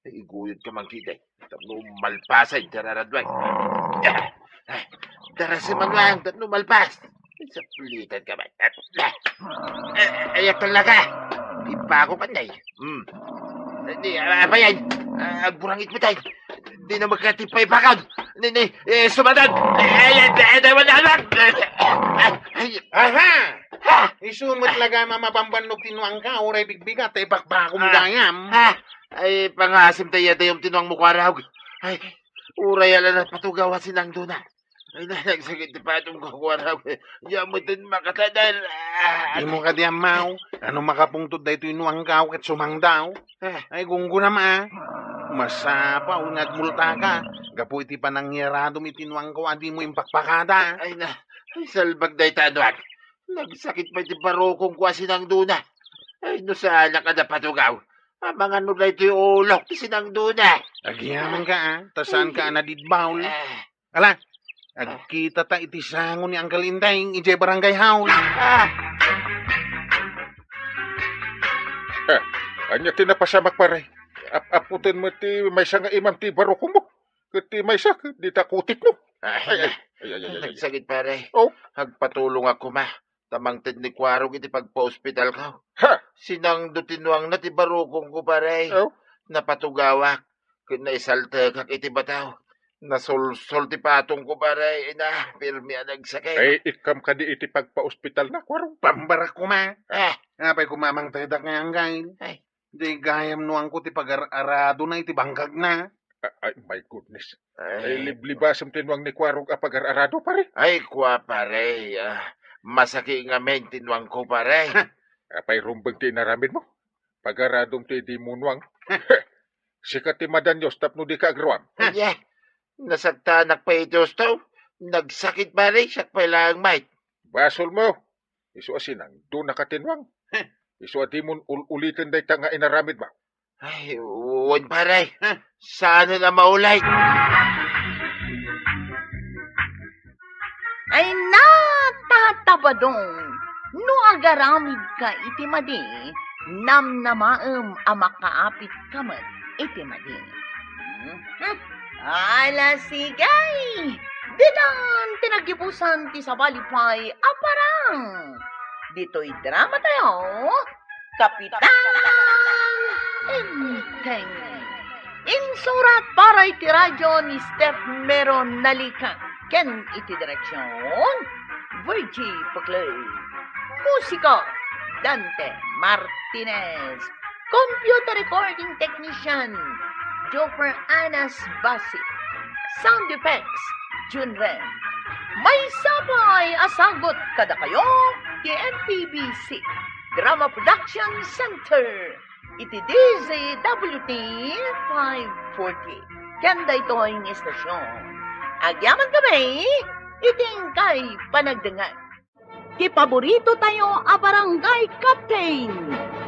Ay, iguyodka man ketdi. Tapno malpasen ti raraduay. Darasem a nuang tapno malpas. Saplitenka man. Ay, ay, talaga. Ipako ka, nay. Hmm. Ni, ah, apayan. Ah, agburangit met, tay. Di na magkatipay pakon. Ni, ni, eh, sumadan. Ay, ay, ay, ay, ay, ay, ay, ay, Aha! Ha! Isu met la gayam a mabambannog ti nuangka, uray bigbigat, ta ipakbakom gayam. Ha! Ay, pangasim ta iya dayum ti nuangmo, Kuarog. Ay, uray ala napatugaw a sinangdona. Ay, na, nagsakit ti patongko, Kuarog. Diak met makatadal. Ah! Dimo kadi ammo, no makapungtot daytoy nuangko ket sumangdaw. Ah! Ay, gunggonam, a. Masapul nga agmultaka gapu iti panangiyaradom iti nuangko a dimo impakpakada. Ay, na, ay, salbag dayta a nuang. Nagsakit pay ti barukongko a sinangdona. Ay, no saanak a napatugaw, amangan no daytoy ulok ti sinangdona. Agyamankon, a, ta saanka a nadidbaol. Ah. Ala, agkitata iti sango ni Uncle Enteng idiay barangay hall. Ah! Ah, ania ti napasamak, pare? Ap-aputan met ti maysa nga imam ti barukongmo. Ket ti maysa, ket dita kutikmo. Ay, ay, ay, ay, ay, ay, ay. Nagsakit, pare. Oh? Agpatulongak koma ta mangted ni Kuarog iti pagpaospitalko. Ha? Sinangdo ti nuangna ti barukongko, pare. Oh? Napatugawak ket naisaltekak iti bataw. Nasulsol ti patongko, pare. Ina, pirmi a nagsakit. Ay, ikkam kadi iti pagpaospitalna, Kuarog? Pambarak koma. Ah. Apay koma mangtedak nga, Uncle? Ay. Di gayam nuangko ti pagar-aradona iti bangkagna. A-, ay, my goodness. Ay. Ay, liblibasem ti nuang ni Kuarog a pagar-arado, pare. Ay, kua, pare. Ah, masakit ngamin ti nuangko, pare. Apay rumbeng ti inaramidmo? Pagaradom ti dimo nuang. Sika ti madanios tapno dika agruam. Ania? Nasaktanak pay iti husto. Nagsakit, pare, siak pay laeng met. Basolmo. Isu a sinangdonaka ti nuang. Isu a dimon ul-uliten dayta nga inaramidmo. Ay, wen, pare. Saanen a maulit. Ay, natatabadong, no agaramidka iti madi, namnamaem a makaapitka met iti madi. Hmm? Ala, sige! Ditan ti nagibusan ti sabali pay a parang. Ditoy drama tayo, Kapitan Enteng. Insurat para iti radyo ni Steph Mero Nalica ken iti direksyon, Virgie Puclay. Musika, Dante Martinez. Computer recording technician, Joper Anas Basi. Sound effects, Jun Rem. Maysa pay a sagut kadakayo ti M P B C Drama Production Center iti D Z W T five forty. Ken daytoy nga istasyon, agyamankami iti inkay panagdengngeg. Ti paborito tayo a barangay captain,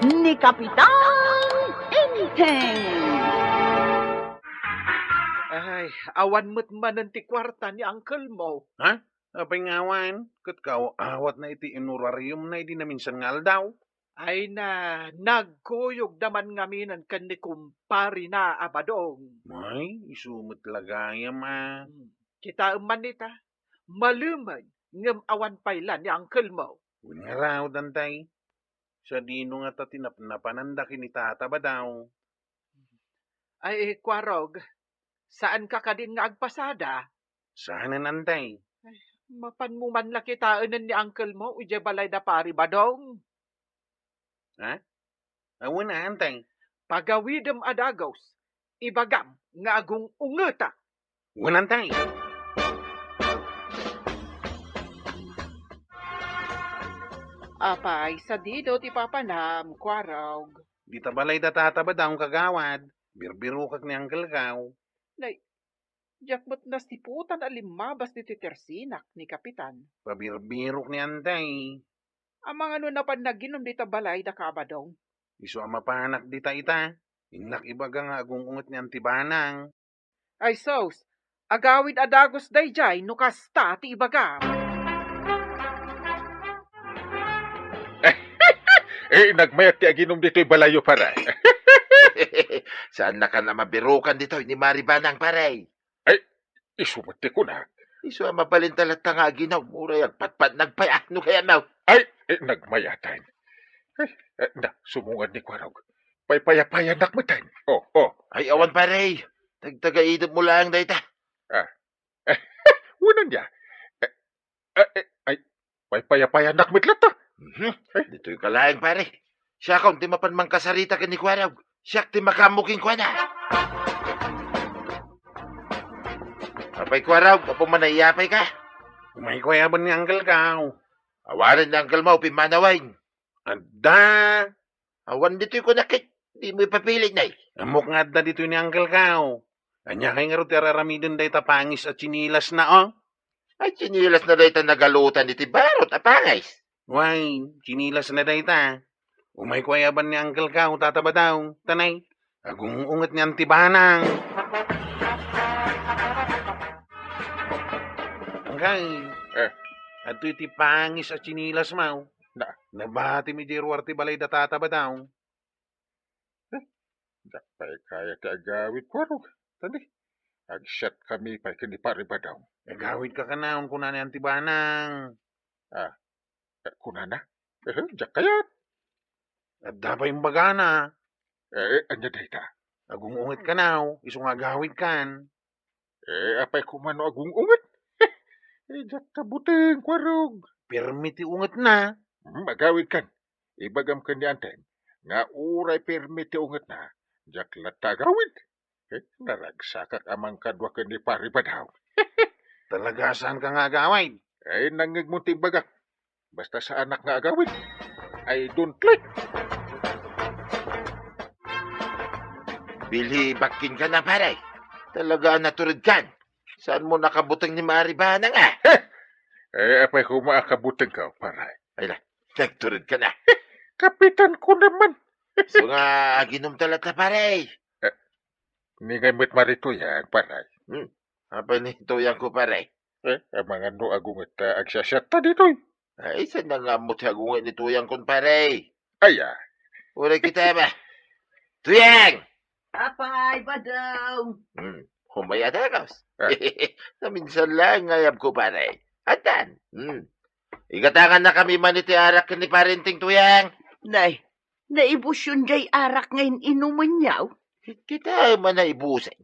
ni Kapitan Enteng. Ay, awan met manen ti kuarta ni uncle-mo. Ha? Apay nga awan? Ket kaaw-awatna iti inorariumna idi naminsan nga aldaw. Ay na, nagkuyogda man ngaminen ken ni kumparina a Badong. Ay, isu met la gayam a. Hmm. Kitaem man ita, malemed ngem awan pay la ni uncle-mo. Wen ngarud, Antay. Sadino ngata ti napnapananda ken ni Tata Badong? Ay, Kuarog, saanka kadin nga agpasada? Saanen, Antay. Ay, mapanmo man la kitaenen ni uncle-mo idiay balay da Pari Badong. Ha? Awan a, Antay. Pagawidem a dagus, ibagam nga agung-ungetak. Wen, Antay. Apay, sadino ti papanam, Kuarog? Dita balay da Tata Badong, kagawad. Birbirokak ni uncle-ko. Nay, diak met nasiputan a limmabas ditoy tersinak ni Kapitan. Pabirbirok ni Antay. Amangan no napan naginom dita balay da Kabadong. Isu a mapanak dita ita, innak ibaga nga agung-unget ni Anti Banang. Ay sus, agawid a dagus daydiay no kasta ti ibagam. Eh, nagmayat ti aginum ditoy balayyo, pare. Saannakan a mabirukan ditoy ni Mari Banang, pare. Ay, isu met ti kunak. Isu a mabalinta latta nga aginum, uray agpatpatnag pay, ah, no kayatmo. Ay, eh, nagmayatan. Ay, eh, na, sumungad ni Kuarog. Paypayapayanak metten. Oh, oh. Ay, awan, pare. Tagtagaidep mo laeng dayta. Ah. Unan dia. Eh, eh, eh, ay, paypayapayanak met latta. Mhm. Eh? Ditoy ka laeng, pare. Siakon ti mapan mangkasarita ken ni Kuarog. Siak ti makaammo kenkuana. Apay, Kuarog, apay, manayapay ka? Umayko ayaban ni Uncle Kao. Awanen ni Uncle mo, pimmanawen. Adda. Awan ditoy kunak ket dimo ipapili, nay. Ammok nga adda ditoy ni Uncle Kao. Ania kay ngarud ti ar-aramiden dayta pangis a tsinilasna, oh? Ay, tsinilasna dayta nagalutan iti barut a pangis. Way, tsinilasna dayta. Umayko ayaban ni Uncle Kao, Tata Badaw. Tanay, agung-unget ni Auntie Banang. Angkay. Eh. Adtoy ti pangis a tsinilasmo. Na. Nabatimi diay ruar ti balay da Tata Badaw. Eh, diak pay kayat ti agawid, Kuarog. Tani, agsiatkami pay ken ni Pare Badaw. Agawidka kanayon, kuna ni Auntie Banang. Ah, eh, kunana? Eh, diak kayat. Adda pay imbagana. Eh, eh, ania dayta? Agung-unget kanaw, isu nga agawidkan. Eh, apay koma no agung-unget? Eh, diak kabuteng, Kuarog. Permi ti ungetna. Hmm, agawidkan. Ibagam ken ni Antem nga uray permi ti ungetna, diak latta agawid. Eh, naragsakak a mangkadua ken ni Pare Badaw. Talaga, saanka nga agawid? Eh, nangngegmo ti imbagak. Basta saannak nga agawid, I don't like. Bilhi, bakkin ka na, pare. Talaga a naturedkan. Saanmo nakabuteng ni Mari Banang, ah? Eh, apay koma a kabutengko, pare? Ay na, nagturedka na. Kapitan ko naman. So nga, aginumta latta, pare. Eh, ni ngay met Mari Tuyang, pare. Hmm. Apay ni Tuyangko, pare? Eh, amangan no agunget ta agsiasiatta ditoy. Ay, saan na nga mo ti agunget ni Tuyangkon, pare? Ay, ah. Uray kita ba? Tuyang! Apay, Badaw. Hmm. Humay a dagas. Ah. Naminsan lang nga ayabko, pare. Atan. Hmm. Igatangan na kami man iti arak ni Parenting Tuyang. Nay, naibusyon jay arak nga in-inumenyo? Kita man naibusen.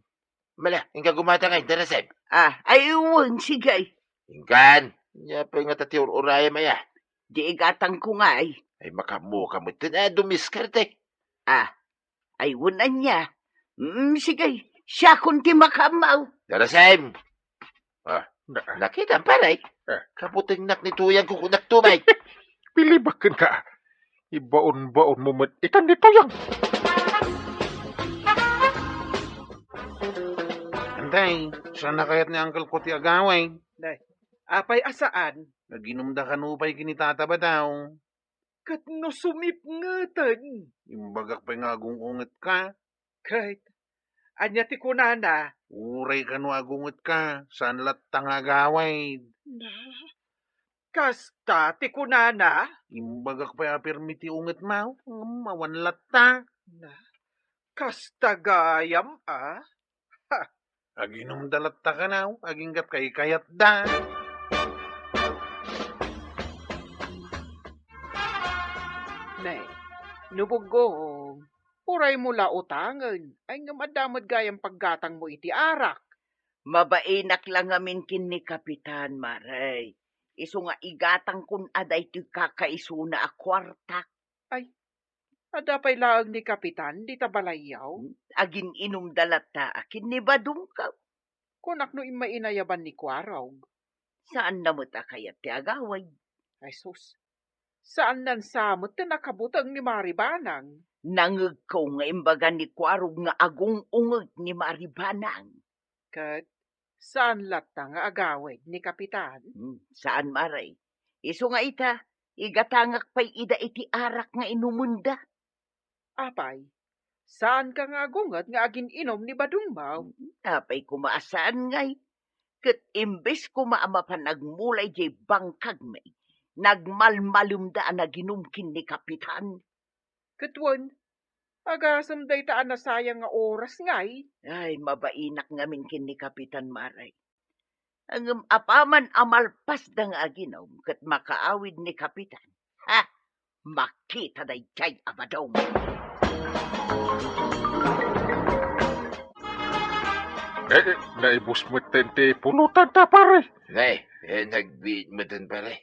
Mala, inka gumata ngay, darasem. Ah, ay, wen, sige. Inkan, nia pay nga ta ti ur-urayam aya? Di igatangko ngay. Ay, makaammo ka met ken a dumiskarte. Ah, ay, wen ania. Mm, sige, siakon ti makaammo. Darasem. Ah, na, nakita, pare. Ah. Kabutengnak ni Tuyang, kukunak tumay. Pilibak kenka. Ibaon-baonmo met itan ni Tuyang. Antay, saan a kayat ni Uncle ko ti agawid? Nay, apay a saan? Aginumda kano pay ken ni Tata Badaw. Ket no sumipngeten? Imbagak pay nga agung-ungetka. Ket ania ti kunana? Uray kano agungetka, saan latta nga agawid. Na, kasta ti kunana? Imbagak pay a permi ti ungetmo, ngem awan latta. Na, kasta gayam a? Ha! Aginumda latta kano, agingga't kaykayatda. Ne, no buggong, uraymo la utangen, ay ngem adda met gayam paggatangmo iti arak. Mabainak la ngamin ken ni Kapitan, Mare. Isu nga igatangkon a daytoy kakaisuna a kuartak. Ay, adda pay laeng ni Kapitan dita balayyo? Agin-inumda latta a ken ni Badungko. Kunak no immainayaban ni Kuarog. Saanna met a kayat ti agawid. Ay sus, saannan sa met ti nakabuteng ni Mari Banang. Nangegko nga imbaga ni Kuarog nga agung-unget ni Mari Banang. Ket saan latta nga agawid ni Kapitan? Hmm, saan, Mare. Isu nga ita, igatangak pay ida iti arak nga inumenda. Apay, saanka nga agunget nga agin-inum ni Badungmo? Hmm, apay koma a saan ngay. Ket imbes koma a mapan agmula idiay bangkagmi, nagmalmalemda a naginum ken ni Kapitan. Ket wen, agasem dayta a nasayang nga oras ngay. Ay, mabainak ngamin ken ni Kapitan, Mare. Ngem apaman a malpasda nga aginom ket makaawid ni Kapitan, ha, makita daydiay a badong. Eh, eh, naibus metten ti pulotanta, pare. Nay, eh, nagbiit metten, pare.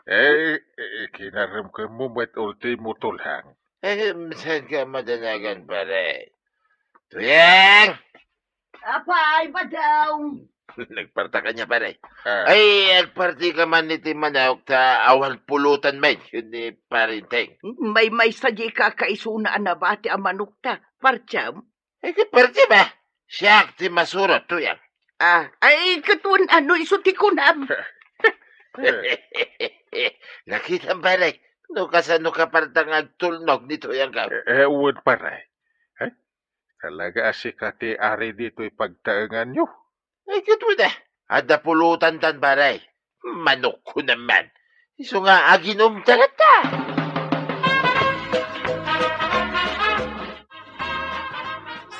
Eh, eh, kinaremkemmo met ultimo tulhang. Eh, saan ka madanagan, pare? Tuyang! Apay, Badong! Nagparta ka niya, pare. Ah. Ay, agparti ka man iti manok ta awan pulotan met ken ni Parinteng. May, may sadi ka kaisuna a nabati a manok ta. Partiam? Ay, ket parti ba? Siak ti masurot, Tuyang. Ah, ay, ket wen ano isu ti kunam? Nakitam, pare, no kasano ka parta nga agtulnog ni Tuyang ka. Eh, eh, wen, pare. Eh, talaga a sika ti ari ditoy pagtaenganyo? Ay, ket wen, eh. Adda pulotantan, pare. Manokko naman. Isu nga aginomta latta.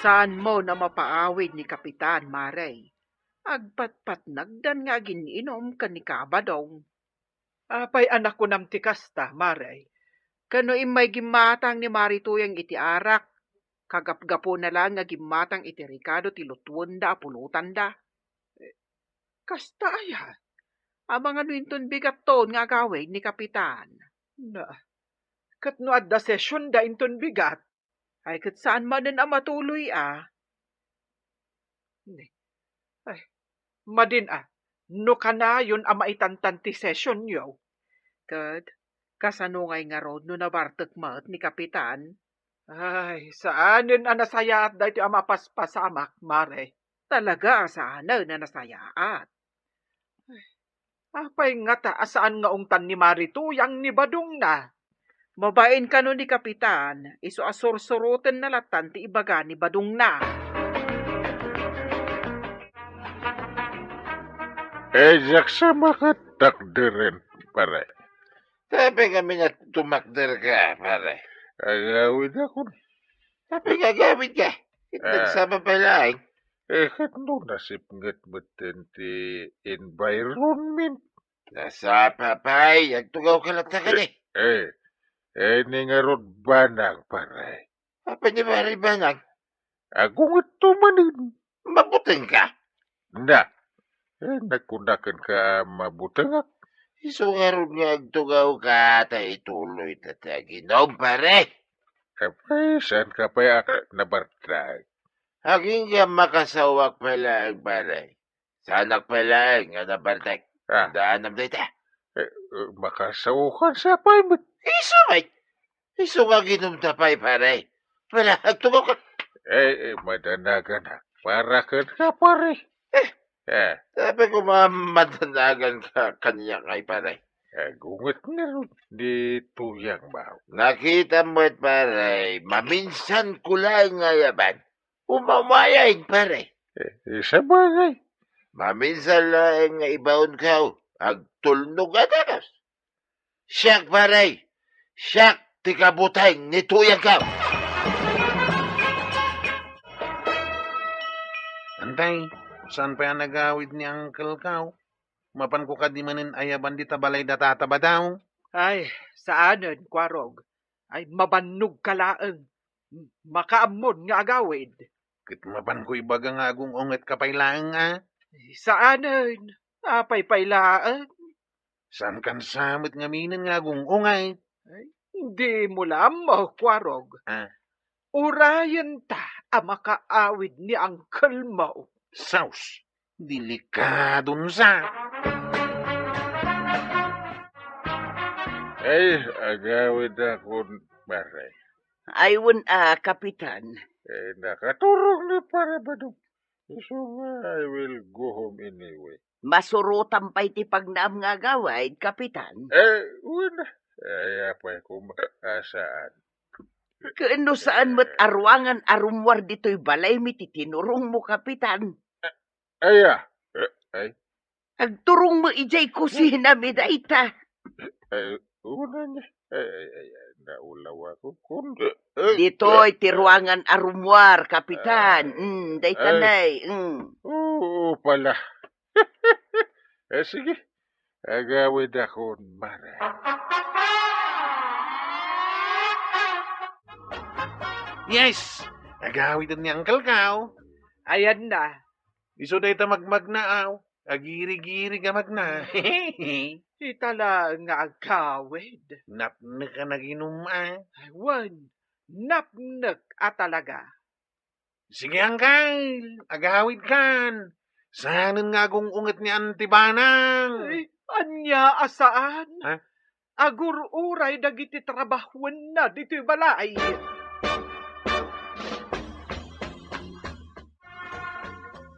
Saanmo a mapaawid ni Kapitan, Mare. Agpatpatnagdan nga agin-inom ken ni Kabadong. Apay a nakunam ti kasta, Mare? Ken no immay gimmatang ni Mare Tuyang iti arak, kagapgapuna laeng nga gimmatang iti rikado ti lutuenda a pulotanda. Eh, kasta aya? Amangan no inton bigatton nga agawid ni Kapitan. Na, ket no adda sesionda inton bigat? Ay, ket saan manen a matuloy a? Ni, ay, madin a, no kanayon a maitantan ti sesionyo. Ket, kasano ngay ngarud no nabartek met ni Kapitan? Ay, saanen a nasayaat daytoy a mapaspasamak, Mare. Talaga a saanen a nasayaat. Ay, apay ngata a saan nga ungtan ni Mare Tuyang ni badongna? Mabain kano ni Kapitan, isu a sursurotenna lattan ti ibaga ni badongna. Eh, diak sa makatakderen, pare. Tapay kami nga tumakder ka, pare. Agawid ako. Tapay nga agawid ka. Ah. Nagsapa pa laeng. Eh, ket no nasipnget metten ti environment. Nasapa pay, agtugaw ka latta kadi. Eh, eh, eh, ni ngarud banang, pare. Apay ni Pare Banang? Agungetto manen. Mabuteng ka? Na, eh, nagkunaken ka mabutengak. Isu ngarud nga agtugaw ka, ta ituloy ta ti aginom, pare. Apay, saan ka pay a nabartek? Agingga makasaoak pay laeng, pare. Saanak pay laeng nga nabartek. Ah. Daanam dayta. Eh, eh, makasaokan sa pay met. Isu met. Isu nga aginomta pay, pare. Wala, agtugaw ka. Eh, eh, madanaganak. Para ken ka, pare. Eh. Eh. Sabi ko, ma-, madanagan ka kaniak ngay, pare. Agunget ngarud ni Tuyang Bao. Nakita met, pare, maminsan ko laeng nga ayaban. Umawayay, pare. Eh, eh, sabagay. Maminsan laeng nga ibaon ka, agtulnog a dagas. Siak, pare. Siak ti kabuteng ni Tuyang ka. Antay, saan pay a nagawid ni Uncle ka? Mapanko kadi manen ayaban dita balay da Tata Badong? Ay, saanen, Kuarog. Ay, mabannog ka laeng. Makaammon nga agawid. Ket mapanko ibaga nga agung-unget ka pay laeng, a? Saanen. Apay pay laeng? Saan kan sa met ngamin nga agung-unget? Ay, dimo la ammo, Kuarog. Ah. Urayenta a makaawid ni uncle mo. Sus, delikadon sa. Ay, agawid akon, pare. Ay, wen a, Kapitan. Eh, nakaturong ni Pare Badong. Isu nga, I will go home anyway. Masurotam pay ti pagnaam nga agawid, Kapitan. Eh, wen. Ay, apay koma, a saan. Ken no saan met a ruangan a rummuar ditoy balaymi ti tinurongmo, Kapitan. Aya, eh, ay. Agturongmo idiay kusinami dayta. Eh, una niya. Eh, eh, eh, eh, Naulaw ako kun, eh, eh, ditoy ti ruangan a rumuar, Kapitan. Ah. Mm, dayta, ay. Nay. Mm. Oo pala. Eh, sige. Agawid akon, Mare. Yes! Agawiden ni Uncle Kao. Ayanna. Isu dayta magmagna, aw. Agirigirig a magna. Ita laeng nga agawid. Napnek a naginum, a. Wen, napnek a talaga. Sige, Uncle, agawidkan. Saanen nga agung-unget ni Auntie Banang. Ay, ania a saan? Ha? Agur-uray dagiti trabahuenna ditoy balay.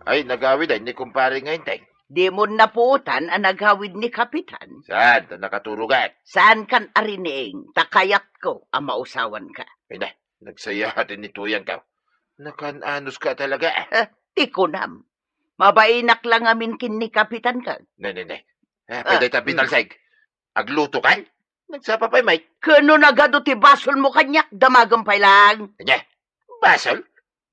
Ay, nagawid ay ni kumpare nga Enteng. Dimon napuotan a nagawid ni Kapitan. Saan ta nakaturogan? Saankan a riniing, ta kayatko a mausawanka. Ay na, nagsayaat ni Tuyang ka. Nakaan-anos ka talaga, ah. Eh, ti kunam. Mabainak la ngamin ken ni Kapitan ka. Ne, ne, ne. Ah, ah, pwede ta, mm. Binalseg. Agluto kan? Nagsapa pay, Mike. Ken no nagadu ti basolmo kaniak, damagem pay lang. Ania? Basol?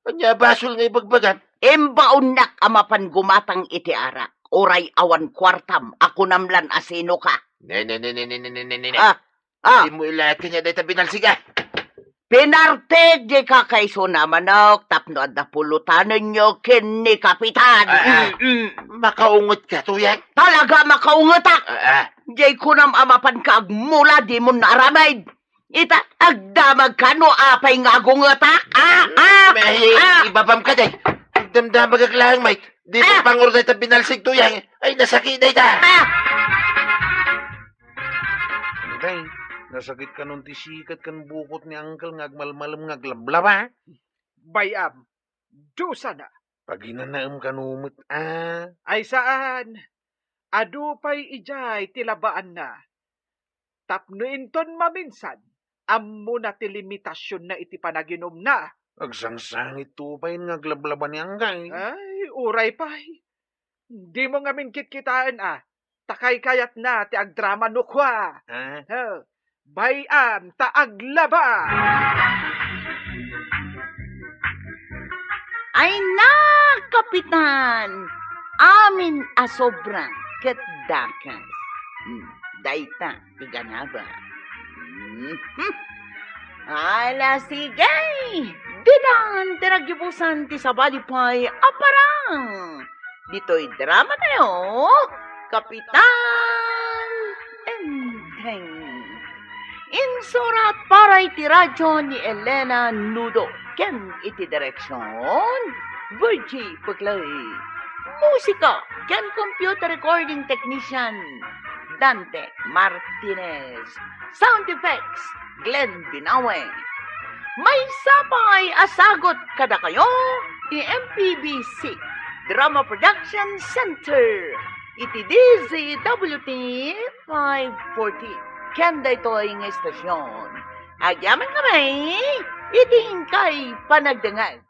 Ania basol nga ibagbagam? Imbaonnak a mapan gumatang iti arak. Uray awan kuartam, a kunam lan a sino ka. Ne, ne, ne. Ah, ah. Dimo ilaat kaniak dayta binalsig, ah. Pinartek di kakaisuna, manok, tapno adda pulotanenyo ken ni Kapitan. Ah, ah. Mm, mm. Makaunget ka, Tuyang? Talaga makaungetak. Ah, ah. Jay kunam a mapan ka agmula, dimon naaramid. Ita, agdamag ka no apay nga agungetak. Ah, ah, ah. Ibabam ka, day. Agdamdamagak lang, Mike. Di mo pangurday ta binalsig, Tuyang. Ay, nasakit, day, ta. Ah. Day, nasakit ka nun ti sikat ken bukot ni Uncle nga agmalmalem nga aglablaba? Bay-am, dusana. Paginanaem kano met, a. Ay, saan. Adu pay idiay ti labaanna. Tapno inton maminsan, ammona ti limitasionna iti panaginumna. Agsangsangit to pay nga aglablaba ni Uncle. Ay, uray pay. Dimo ngamin kitkitaen, a. Ta kaykayatna ti agdrama no kua. Ah? He, bay-am ta aglaba. Ay na, Kapitan! Amin a sobra ket dakas. Hmm, dayta ti ganaba. Mhm. Ala, sige! Didan ti naggibusan ti sabali pay a parang. Ditoy drama tayo, Kapitan Enteng. Insurat para iti radyo ni Elena Nudo ken iti direksyon, Virgie Puclay. Musika ken computer recording technician, Dante Martinez. Sound effects, Glenn Binawe. Maysa pay a sagut kadakayo ti M P B C Drama Production Center iti D Z W T five forty. Ken daytoy nga istasyon, agyamankami iti inkay panagdengngeg.